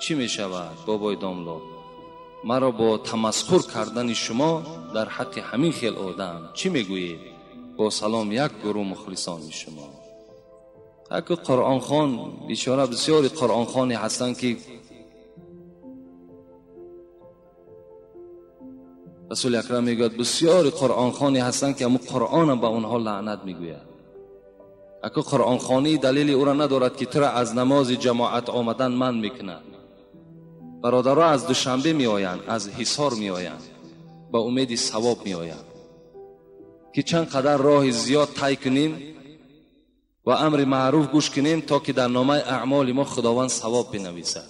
Чӣ мешавад, бобои домло? Маро бо тамасхур кардани шумо дар ҳаққи ҳамин хел одам чӣ мегӯед? Бо салом, як гурӯҳ мухлисони шумо. Аку қуръонхон бечора, бисёри қуръонхоне ҳастанд ки Расули Акрам мегӯяд бисёри қуръонхоне ҳастанд ки ҳамун қуръонам ба онҳо лаънат мегӯяд. Аку қуръонхонӣ далели ӯро надорад ки тура аз намози ҷамоат омадан манъ мекунад. Бародаро аз Душанбе меоянд, аз Ҳисор меоянд, ба умеди савоб меоянд ки чанд қадар роҳи зиёд тай кунем ва амри маъруф гӯш кунем то ки дар номаи аъмоли мо Худованд савоб бинависад.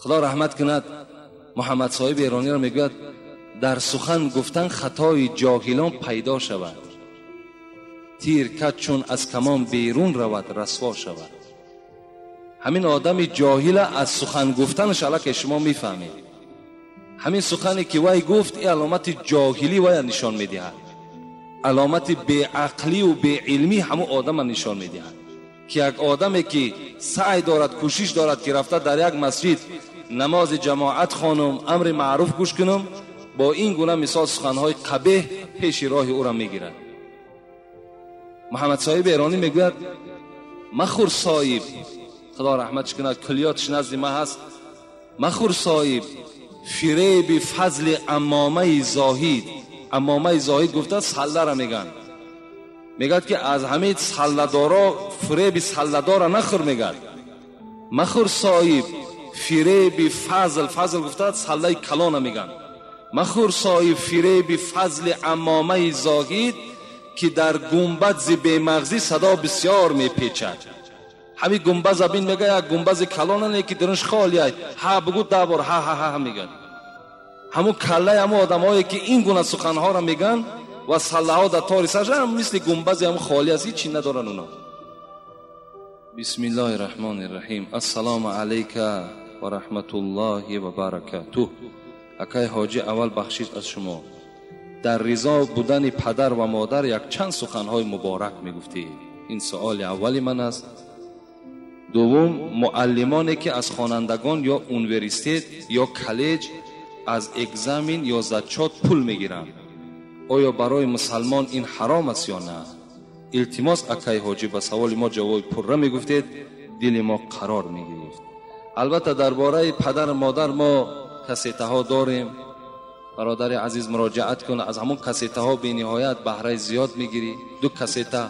Худо раҳмат кунад Муҳаммад соҳиби эрониро мегӯяд дар сухан гуфтан хатои ҷоҳилон пайдо шавад, тир кад чун аз камон берун равад расво шавад. Ҳамин одами ҷоҳила аз сухан гуфтанаш аллакай шумо мефаҳмед. Ҳамин сухане ки вай гуфт, ин аломати ҷоҳилӣ вая нишон медиҳад, аломати беақлию беилмӣ ҳамун одама нишон медиҳад ки як одаме ки саъй дорад, кӯшиш дорад ки рафта дар як масҷид намози ҷамоат хонум, амри маъруф гӯш кунам, бо ин гуна мисол суханҳои қабеҳ пеши роҳи ӯро мегирад. Муҳаммад Соҳиб Эронӣ мегӯяд: махӯр соҳиб, худо раҳматш кунад, куллиётш назди ма ҳаст, махӯр соҳиб фиреби фазли амомаи зоҳид. Амомаи зоҳид гуфта саллара меган. Мегӯяд ки аз ҳамин салладоро фиреби салладора нахӯр. Мегӯяд махӯр соҳиб фиреби фазл, фазл гуфта саллаи калона меган. Махӯр соҳиб фиреби фазли амомаи зоҳид, ки дар гумбази бемағзӣ садо бисёр мепечад. Ҳамин гумбаза бин, мега як гумбази калона не ки дарунш холия, ҳа бугу 10 бор ҳа ҳа ҳа мегӯяд. Ҳамун каллаи ҳамун одамҳое ки ин гуна суханҳоро мегӯянд ва саллаҳо дар тори сарш ҳам мисли гумбази ҳамун холӣ аст, ҳеҷ чи надоранд уно. Бисмиллоҳи раҳмони раҳим. Ассалому алайка ва раҳматуллоҳи ва баракатуҳ. Акай ҳоҷӣ, аввал бахшиш аз шумо. Дар ризо будани падар ва модар якчанд суханҳои муборак мегуфтӣ. Ин суоли аввали ман аст. Дуввум, муаллимоне ки аз хонандагон ё университет ё коллеҷ аз экзамен ё зачёт пул мегиранд, оё барои мусалмон ин ҳаром аст ё на? Илтимос акай ҳоҷӣ, ба саволи мо ҷавоби пурра мегуфтед, дили мо қарор мегирифт. Албатта дар бораи падару модар мо кассетаҳо дорем. Бародари азиз, муроҷиат кун, аз ҳамон кассетаҳо бениҳоят баҳраи зиёд мегирӣ. 2 кассета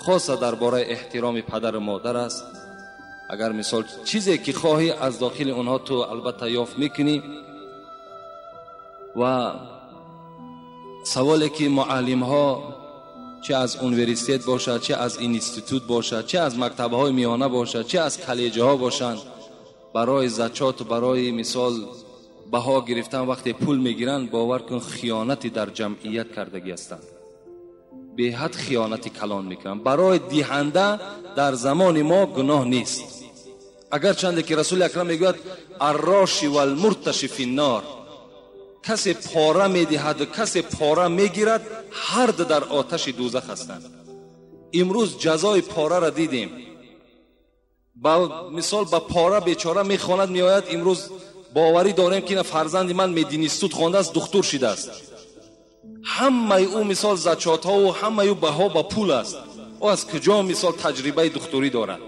хоса дар бораи эҳтироми падару модар аст. Агар мисол чизе ки хоҳӣ аз дохили онҳо ту албатта ёфт мекунӣ. Ва саволе ки муаллимҳо чӣ аз университет бошад, чӣ аз институт бошад, чӣ аз мактабҳои миёна бошад, чӣ аз коллеҷҳо бошанд, барои зачёт, барои мисол баҳо гирифтан вақте пул мегиранд, бовар кун хиёнати дар ҷамъият кардагӣ ҳастанд. Беҳад хиёнати калон мекунанд. Барои диҳанда дар замони мо гуноҳ нест. Агарчанде ки Расули Акрам мегӯяд арроши валмурташи финнор, касе пора медиҳад ва касе пора мегирад, ҳар ду дар оташи дӯзах ҳастанд. Имрӯз ҷазои пораро дидем. Ба мисол ба пора бечора мехонад, меояд. Имрӯз боварӣ дорем ки фарзанди ман мединистут хондааст, духтур шидааст. Ҳамаи ӯ мисол зачётҳову ҳамаи ӯ баҳо ба пул аст. Ӯ аз куҷо мисол таҷрибаи духтурӣ дорад?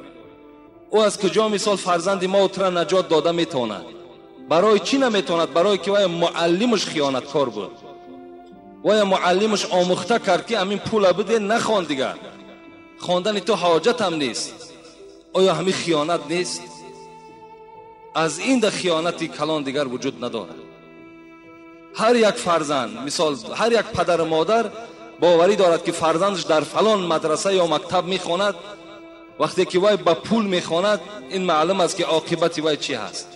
Ӯ аз куҷо мисол фарзанди мо тура наҷот дода метавонад? Барои чӣ наметавонад? Барои ки вая муаллимаш хиёнаткор буд. Вая муаллимаш омӯхта кард ки ҳамин пула биде, нахон дигар, хондани ту ҳоҷатам нест. Оё ҳамин хиёнат нест? Аз ин да хиёнати калон дигар вуҷуд надорад. Ҳар як фарзанд, мисол ҳар як падару модар боварӣ дорад ки фарзандаш дар фалон мадраса ё мактаб мехонад. Вақте ки вай ба пул мехонад, ин маълум аст ки оқибати вай чӣ ҳаст.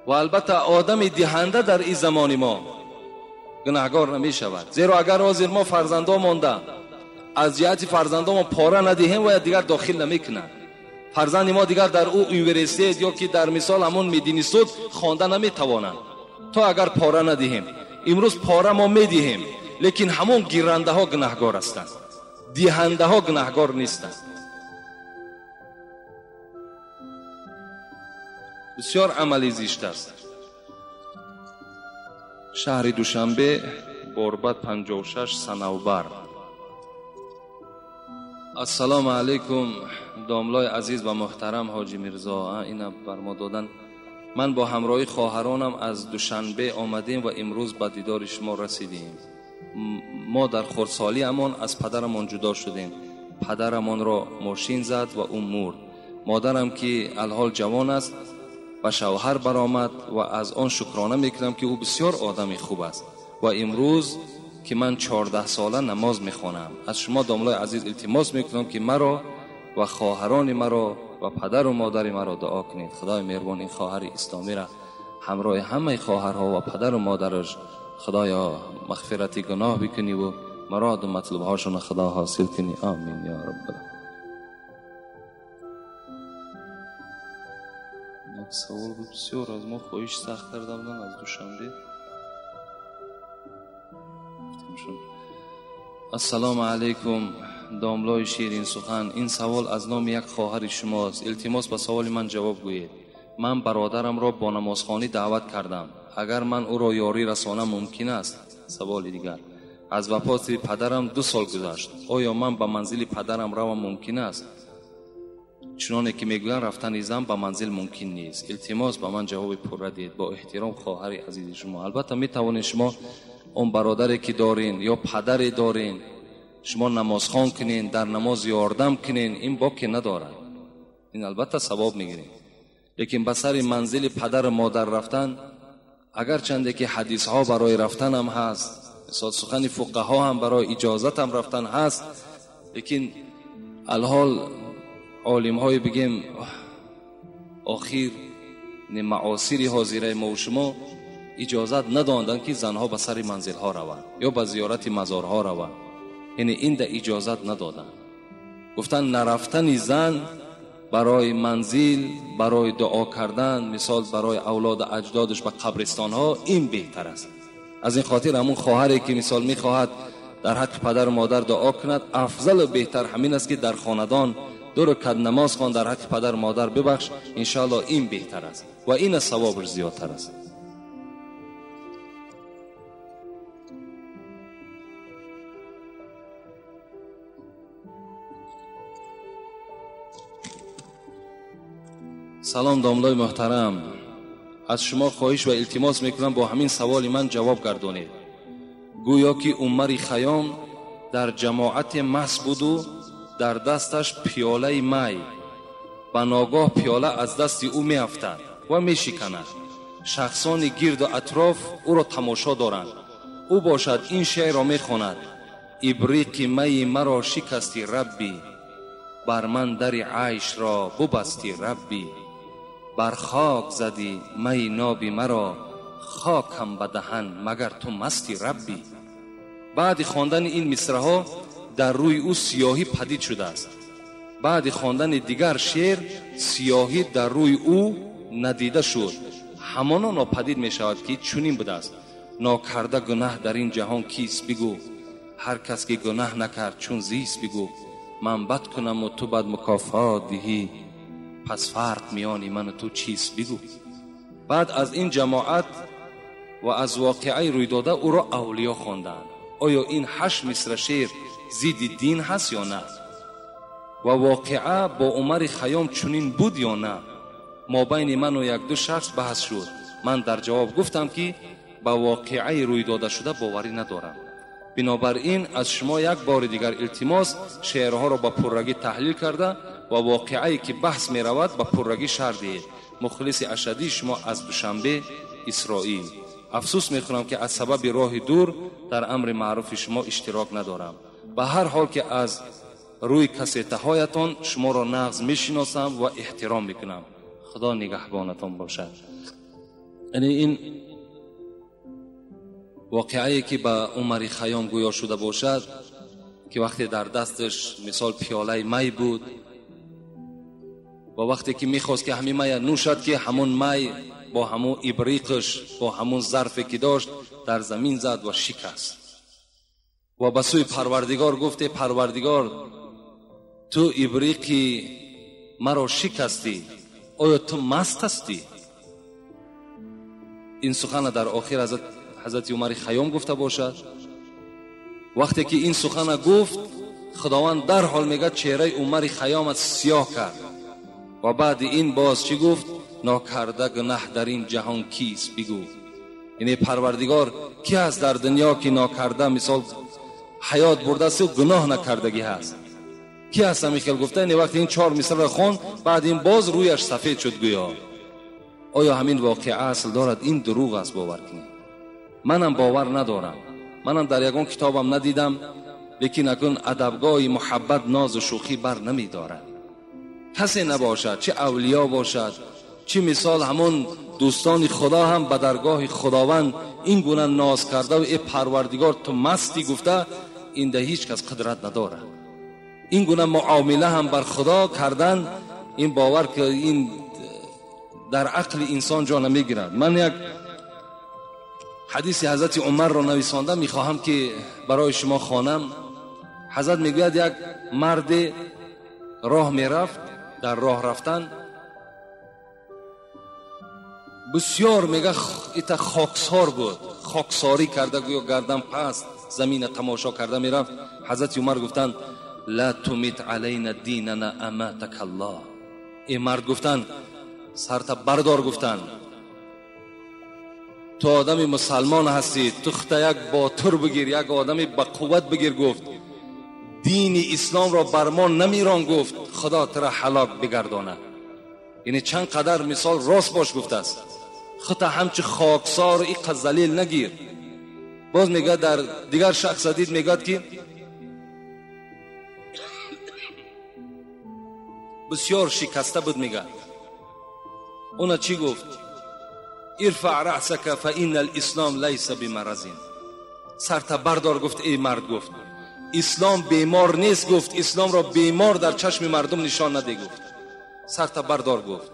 Ва албатта одами диҳанда дар ин замони мо гунаҳгор намешавад. Зеро агар ҳозир мо фарзандо монда аз ҷиҳати фарзандомон пора надиҳем, вая дигар дохил намекунад. Фарзанди мо дигар дар ӯ университет ё ки дар мисол ҳамон мединистут хонда наметавонад, то агар пора надиҳем. Имрӯз пора мо медиҳем, лекин ҳамон гирандаҳо гунаҳгор ҳастанд, диҳандаҳо гунаҳгор нестанд. Бисёр амали зишт аст. Шаҳри Душанбе, Борбад 56, Санавбар. Ассалому алайкум домлои азиз ва муҳтарам ҳоҷи Мирзо. Ина бар мо додан. Ман бо ҳамроҳи хоҳаронам аз Душанбе омадем ва имрӯз ба дидори шумо расидем. Мо дар хурдсолиамон аз падарамон ҷудо шудем. Падарамонро мошин зад ва ӯ мурд. Модарам ки алҳол ҷавон аст ба шавҳар баромад ва аз он шукрона мекунам ки ӯ бисёр одами хуб аст. Ва имрӯз ки ман 14 сола намоз мехонам, аз шумо домлои азиз илтимос мекунам ки маро ва хоҳарони маро ва падару модари маро дуо кунед. Худои меҳрубон ин хоҳари исломиро ҳамроҳи ҳамаи хоҳарҳо ва падару модараш худоё мағфирати гуноҳ бикунӣ ва муроду матлубҳошонро худо ҳосил кунӣ. Амин ё раббал. Як савол буд, бисёр аз мо хоҳиш сахт карда буданд аз Душанбе. Ассалому алайкум домлои ширин сухан, ин савол аз номи як хоҳари шумост. Илтимос ба саволи ман ҷавоб гӯед. Ман бародарамро бо намозхонӣ даъват кардам. Агар ман ӯро ёрӣ расонам мумкин аст? Саволи дигар. Аз вафоти падарам 2 сол гузашт. Оё ман ба манзили падарам равам мумкин аст? Чуноне ки мегӯянд рафтани зан ба манзил мумкин нест. Илтимос ба ман ҷавоби пурра диҳед. Бо эҳтиром хоҳари азизи шумо. Албатта метавонед шумо он бародаре ки дорин ё падаре дорин, шумо намозхон кунен, дар намоз ёрдам кунен, ин боке надорад. Ин албатта савоб мегиред. Лекин ба сари манзили падару модар рафтан, агарчанде ки ҳадисҳо барои рафтанам ҳаст, мисол сухани фуқаҳо ҳам барои иҷозатам рафтан ҳаст, лекин алҳол олимҳои бигем охир маосири ҳозираи мо шумо иҷозат надоданд ки занҳо ба сари манзилҳо раванд ё ба зиёрати мазорҳо раванд. Яъне инда иҷозат надоданд. Гуфтанд нарафтани зан барои манзил, барои дуо кардан, мисол барои авлоду аҷдодаш ба қабристонҳо, ин беҳтар аст. Аз ин хотир ҳамун хоҳаре ки мисол мехоҳад дар ҳаққи падару модар дуо кунад, афзалу беҳтар ҳамин аст ки дар хонадон 2 ракат намоз хон, дар ҳаққи падару модар бибахш, иншоаллоҳ ин беҳтар аст ва ин аз савобаш зиёдтар аст. Салом домлои муҳтарам, аз шумо хоҳиш ва илтимос мекунам бо ҳамин саволи ман ҷавоб гардонед. Гӯё ки Умари Хайём дар ҷамоате маст буду дар дасташ пиёлаи май. Ба ногоҳ пиёла аз дасти ӯ меафтад ва мешиканад. Шахсони гирду атроф ӯро тамошо доранд. Ӯ бошад ин шеърро мехонад: ибриқи майи маро шикасти Раббӣ, бар ман дари айшро бубасти Раббӣ, бар хок задӣ майи ноби маро, хокам ба даҳан магар ту масти Раббӣ. Баъди хондани ин мисраҳо дар рӯи ӯ сиёҳӣ падид шудааст. Баъди хондани дигар шеър сиёҳӣ дар рӯи ӯ надида шуд. Ҳамоно нопадид мешавад ки чунин будааст: нокарда гунаҳ дар ин ҷаҳон кист бигӯ, ҳар кас ки гунаҳ накард чун зист бигӯ. Ман бад кунаму ту бад мукофот диҳӣ, пас фарқ миёни ману ту чист бигӯ. Баъд аз ин ҷамоат ва аз воқеаи рӯйдода ӯро авлиё хонданд. Оё ин 8 мисра шеър зидди дин ҳаст ё на? Ва воқеа бо Умари Хайём чунин буд ё на? Мобайни ману 1-2 шахс баҳс шуд. Ман дар ҷавоб гуфтам ки ба воқеаи рӯйдодашуда боварӣ надорам. Бинобар ин аз шумо як бори дигар илтимос, шеърҳоро ба пуррагӣ таҳлил карда ва воқеае ки баҳс меравад ба пуррагӣ шарҳ диҳед. Мухлиси ашадии шумо аз Душанбе, Исроил. Афсӯс мехӯрам ки аз сабаби роҳи дур дар амри маъруфи шумо иштирок надорам. Ба ҳар ҳол ки аз рӯи кассетаҳоятон шуморо нағз мешиносам ва эҳтиром мекунам. Худо нигаҳбонатон бошад. Яъне ин воқеае ки ба Умари Хайём гӯё шуда бошад, ки вақте дар дасташ мисол пиёлаи май буд ва вақте ки мехост ки ҳамин мая нӯшад, ки ҳамон май бо ҳамон ибриқаш, бо ҳамон зарфе ки дошт дар замин зад ва шикаст. Ва ба сӯи Парвардигор гуфт: Парвардигор, ту ибриқи маро шикастӣ, оё ту маст ҳастӣ? Ин сухана дар охир ҳазрати Умари Хайём гуфта бошад. Вақте ки ин сухана гуфт, Худованд дарҳол мегӯяд чеҳраи Умари Хайёмат сиёҳ кард. Ва баъди ин боз чӣ гуфт? Нокарда гунаҳ дар ин ҷаҳон кист бигӯ. Яъне Парвардигор ки ҳаст дар дунё ки нокарда мисол ҳаёт бурдааст ва гуноҳ накардагӣ ҳаст? Ки ҳаст ҳамин хел гуфта? Яъне вақте ин 4 мисраро хонд, баъд ин боз рӯяш сафед шуд гӯё. Оё ҳамин воқеа асл дорад? Ин дурӯғ аст, бовар кунед. Манам бовар надорам, манам дар ягон китобам надидам, лекин акун адабгоҳи муҳаббат нозу шӯхӣ бар намедорад. Касе набошад, чӣ авлиё бошад, чӣ мисол ҳамон дӯстони Худо ҳам ба даргоҳи Худованд ин гуна ноз карда ва э Парвардигор ту мастӣ гуфта, инда ҳеҷ кас қудрат надорад. Ин гуна муомила ҳам бар Худо кардан, ин бовар ки ин дар ақли инсон ҷо намегирад. Ман як ҳадиси ҳазрати Умарро нависонда мехоҳам ки барои шумо хонам. حضرت میگوید یک مرد راه میرفت، در راه رفتن بسیار میگه ایتا خاکسار بود، خاکساری کرده گویا گردن پست زمین تماشا کرده میرفت. حضرت عمر گفتند لا تمیت علینا دیننا اماتک الله. این مرد گفتند سرت بردار، گفتند تو آدم مسلمان هستی، تو خود یک باتر بگیر، یک آدم با قوت بگیر. گفت دین اسلام را بر ما نمیران، گفت خدا ترا هلاک بگردانه. یعنی چند قدر مثال راست باش گفته است، خود همچه خاکسار ایقه ذلیل نگیر. باز میگه در دیگر شخص دید میگه که بسیار شکسته بود، میگه اونا چی گفت؟ ارفع رأسك فإن الاسلام لیس بمرض. سرت بردار، گفت ای مرد، گفت اسلام بیمار نیست، گفت اسلام را بیمار در چشم مردم نشان نده، گفت سرت بردار، گفت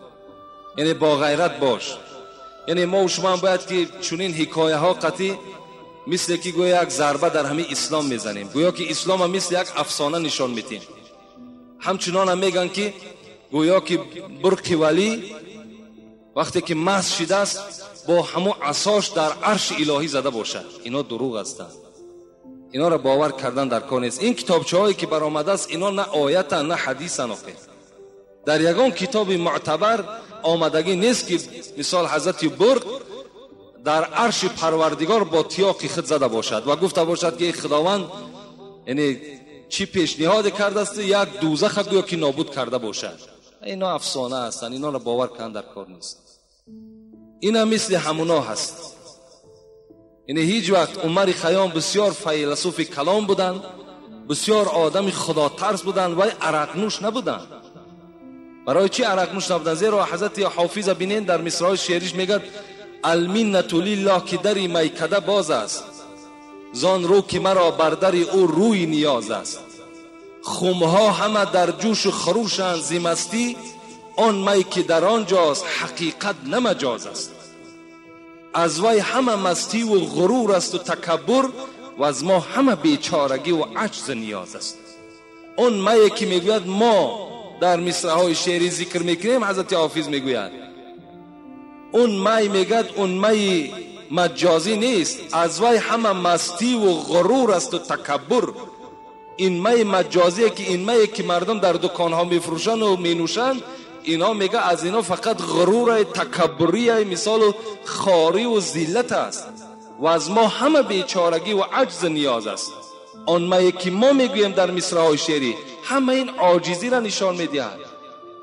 یعنی با غیرت باش. یعنی ما و شما هم باید که چنین حکایه ها قطعی مثل که گویا یک ضربه در همه اسلام میزنیم، گویا که اسلام هم مثل یک افسانه نشان میتیم. همچنان هم میگن که گویا که برق ولی وقتی که مست شده است با همو عصاش در عرش الهی زده باشد. اینا دروغ هستند، اینا را باور کردن در کار نیست. این کتابچه هایی که برآمده است اینا نه آیت نه حدیث آخه. در یگان کتاب معتبر آمدگی نیست که مثال حضرت برق در عرش پروردگار با تیاق خود زده باشد و گفته باشد که خداوند یعنی چی پیشنهاد کرده است، یک دوزخ گویا که نابود کرده باشد. اینا افسانه هستند، اینا را باور کردن در کار نیست. اینا مثل همونا هست. یعنی هیچ وقت عمر خیام بسیار فیلسوف کلام بودند، بسیار آدم خدا ترس بودند و عرق نوش نبودند. برای چی عرق نوش نبودند؟ زیرا حضرت حافظ بینین در مصرع شعریش میگه المنت لله که دری میکده باز است، زان رو که مرا بر در او روی نیاز است. خمها همه در جوش و خروشند ز مستی، آن می که در آنجاست حقیقت نه مجاز است. از وی همه مستی و غرور است و تکبر، و از ما همه بیچارگی و عجز نیاز است. اون می که میگوید ما در مصرع های شعری ذکر میکنیم، حضرت حافظ میگوید اون می، میگد اون می مجازی نیست، از وی همه مستی و غرور است و تکبر. این می مجازیه که این می که مردم در دکان ها میفروشن و مینوشن، اینا میگه از اینا فقط غرور تکبری مثال و خاری و ذلت است و از ما همه بیچارگی و عجز نیاز است. آن می که ما میگوییم در مصرع های شعری همه این عاجزی را نشان میدهد،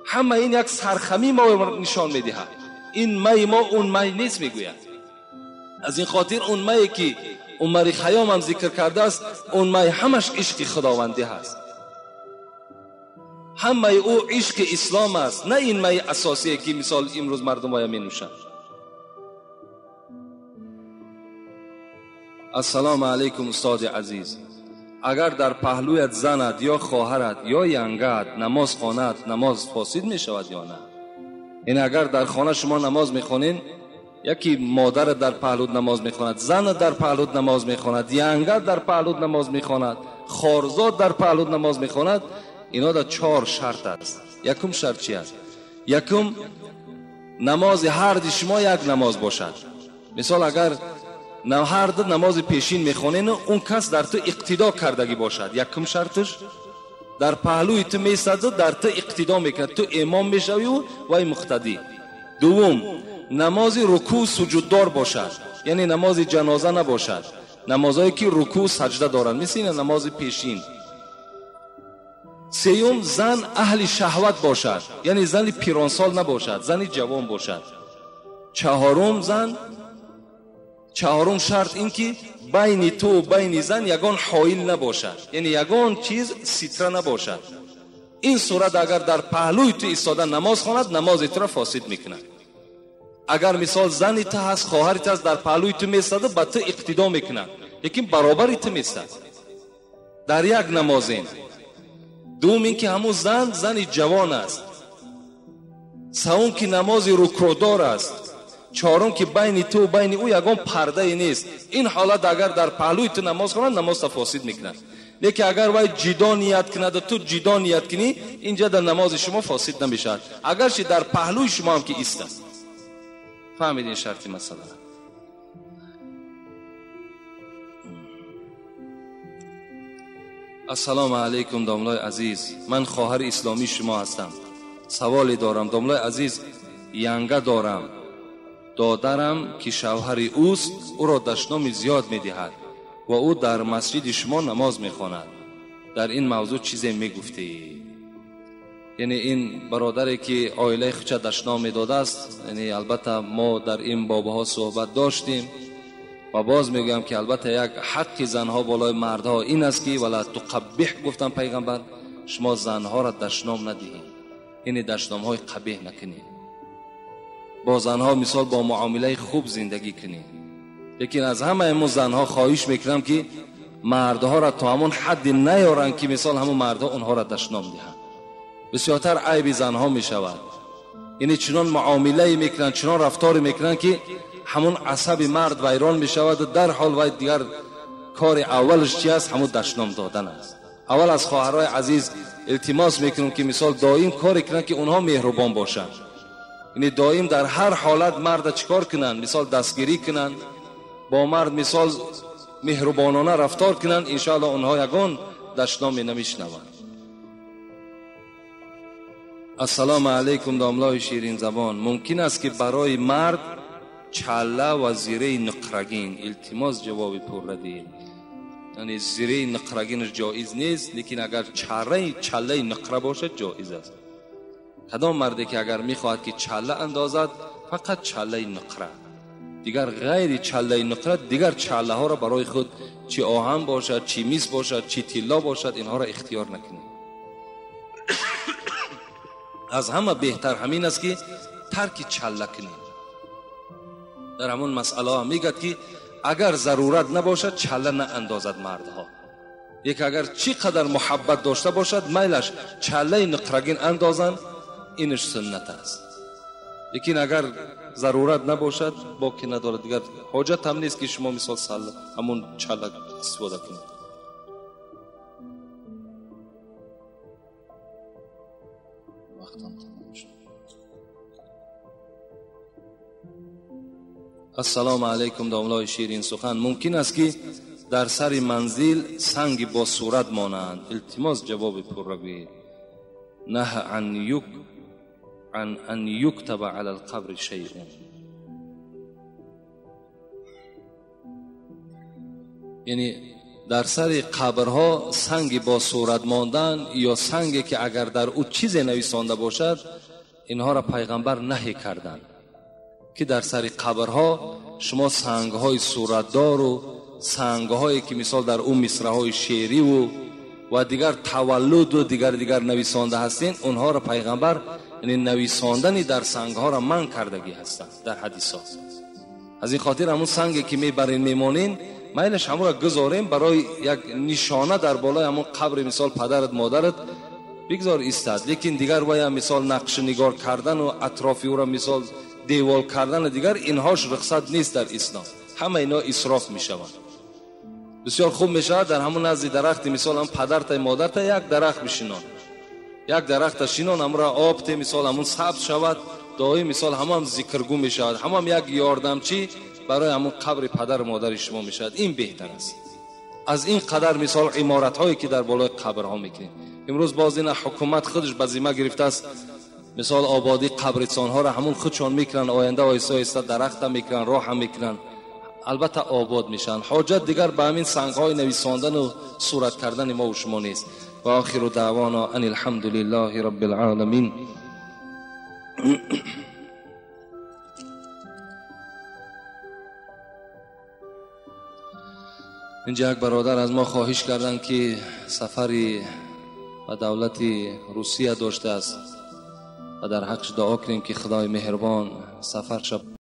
همه این یک سرخمی ما نشان میدهد. این می ما اون می نیست میگوید. از این خاطر اون می که عمر خیام هم ذکر کرده است، اون می همش عشق خداوندی هست، همه او عشق اسلام است، نه این می اساسی که مثال امروز مردم های می نوشند. السلام علیکم استاد عزیز، اگر در پهلویت زند یا خواهرت یا ینگت نماز خواند، نماز فاسد می شود یا نه؟ این اگر در خانه شما نماز می خوانین، یکی مادر در پهلوت نماز میخواند، زن در پهلوت نماز میخواند، ینگت در پهلوت نماز میخواند، خارزاد در پهلوت نماز میخواند، اینا در 4 شرط است. یکم شرط چی است؟ یکم نماز هر دی شما یک نماز باشد. مثال اگر هر دو نماز پیشین میخوانین، اون کس در تو اقتدا کردگی باشد. یکم شرطش در پهلوی تو میسد، در تو اقتدا میکند، تو امام میشوی و وی مقتدی. دوم نماز رکوع سجود دار باشد، یعنی نماز جنازه نباشد، نمازهایی که رکوع سجده دارند مثل این نماز پیشین. سیوم زن اهل شهوت باشد، یعنی زن پیرانسال نباشد، زن جوان باشد. چهارم شرط این که بین تو و بین زن یگان حائل نباشد، یعنی یگان چیز ستره نباشد. این صورت اگر در پهلوی تو ایستاده نماز خواند، نماز تو را فاسد میکند. اگر مثال زنی تو هست، خواهری تو هست، در پهلوی تو میستاده، با تو اقتدا میکند، لیکن برابری تو میستاد در یک نمازین. دوم این که همون زن زن جوان است. سوم که نماز رکوع دار است. چهارم که بین تو و بین او یگان پرده نیست. این حالت اگر در پهلوی تو نماز خواند، نماز فاسد میکند. Лекин агар вай ҷидо ният кунад ва ту ҷидо ният кунӣ, инҷа дар намози шумо фосид намешавад, агарчи дар паҳлӯи шумо ҳам ки истад. Фаҳмидин шарти масъала? Ассалому алайкум домлаи азиз, ман хоҳари исломии шумо ҳастам. Саволе дорам домлаи азиз. Янга дорам, додарам ки шавҳари ӯст ӯро дашноми зиёд медиҳад ва ӯ дар масҷиди шумо намоз мехонад. Дар ин мавзӯъ чизе мегуфтед? Яъне ин бародаре ки оилаи худша дашном медодааст, яъне албатта мо дар ин бобаҳо суҳбат доштем ва боз мегӯям ки албатта як ҳаққи занҳо болои мардҳо ин аст ки вала туқаббиҳ гуфтан пайғамбар, шумо занҳоро дашном надиҳед, яъне дашномҳои қабеҳ накунед, бо занҳо мисол бо муомилаи хуб зиндагӣ кунед. Лекин аз ҳамаи мо занҳо хоҳиш мекунам ки мардҳоро то ҳамон ҳадди наёранд ки мисол ҳамон мардҳо онҳоро дашном диҳанд. Бисёртар айби занҳо мешавад, яъне чунон муомилае мекунанд, чунон рафторе мекунанд ки ҳамон асаби мард вайрон мешавад ва дар ҳол вай дигар кори аввалаш чи аст? Ҳамон дашном додан аст. Аввал аз хоҳарҳои азиз илтимос мекунам ки мисол доим коре кунанд ки онҳо меҳрубон бошанд, яъне доим дар ҳар ҳолат марда чикор кунанд? Мисол дастгирӣ кунанд, бо мард мисол меҳрубонона рафтор кунанд, иншоаллоҳ онҳо ягон дашноме намешнаванд. Ассалому алайкум домлаи ширинзабон, мумкин аст ки барои мард чалла ва зираи нуқрагин? Илтимос ҷавоби пурра диҳед. Яъне зираи нуқрагинаш ҷоиз нест, лекин агар чаллаи нуқра бошад ҷоиз аст. Кадом марде ки агар мехоҳад ки чалла андозад, фақат чаллаи нуқра, дигар ғайри чаллаи нуқра дигар чаллаҳоро барои худ чи оҳан бошад, чи мис бошад, чи тилло бошад, инҳоро ихтиёр накунед. Аз ҳама беҳтар ҳамин аст ки тарки чалла кунед. Дар ҳамон масъалаҳо мегӯяд ки агар зарурат набошад чалла наандозад мардҳо. Як агар чӣ қадар муҳаббат дошта бошад, майлаш чаллаи нуқрагин андозанд, инаш суннат аст. Лекин агар зарурат набошад, боки надорад, дигар ҳоҷат ҳам нест ки шумо мисол ҳамон чалла истифода кунед. Вақтам тамом шуд. Ассалому алайкум домлаи ширин сухан, мумкин аст ки дар сари манзил санги бо сурат монанд? Илтимос ҷавоби пурра гӯед. Наҳ ан юктаба ала алқабри шайъун. Яъне дар сари қабрҳо санги бо сурат мондан ё санге ки агар дар ӯ чизе нависонда бошад, инҳоро пайғамбар наҳӣ карданд ки дар сари қабрҳо шумо сангҳои суратдору сангҳое ки мисол дар ӯ мисраҳои шеъриву ва дигар таваллуду дигар нависонда ҳастин, онҳоро пайғамбар яъне нависондани дар сангҳоро манъ кардагӣ ҳастанд дар ҳадисҳо. Аз ин хотир ҳамон санге ки мебарин мемонин, майлаш ҳамонро гузорем барои як нишона дар болои ҳамон қабри мисол падарат модарат бигзор истад. Лекин дигар вая мисол нақшнигор кардану атрофи ӯро мисол девол кардану дигар инҳош рухсат нест дар ислом. Ҳама ино исроф мешаванд. Бисёр хуб мешавад дар ҳамон назди дарахти мисол ҳам падарта модарта як дарахт бишинон, як дарахта шинон, ҳамонро об те мисол ҳамон сабз шавад, доим мисол ҳамон зикргӯ мешавад, ҳамон як ёрдамчӣ барои ҳамон қабри падару модари шумо мешавад. Ин беҳтар аст аз ин қадар мисол иморатҳое ки дар болои қабрҳо мекунем. Имрӯз боз ина ҳукумат худаш ба зимма гирифтааст мисол ободии қабристонҳоро ҳамон худшон мекунанд, оянда оҳиста оҳиста дарахта мекунанд, роҳа мекунанд, албатта обод мешаванд. Ҳоҷат дигар ба ҳамин сангҳои нависондану сурат кардани мо ва шумо нест. Ва охиру даъвона ан алҳамдулиллаҳи роббил оламин. Инҷа як бародар аз мо хоҳиш карданд ки сафари ба давлати Русия доштааст ва дар ҳаққаш дуо кунем ки Худои меҳрубон сафарша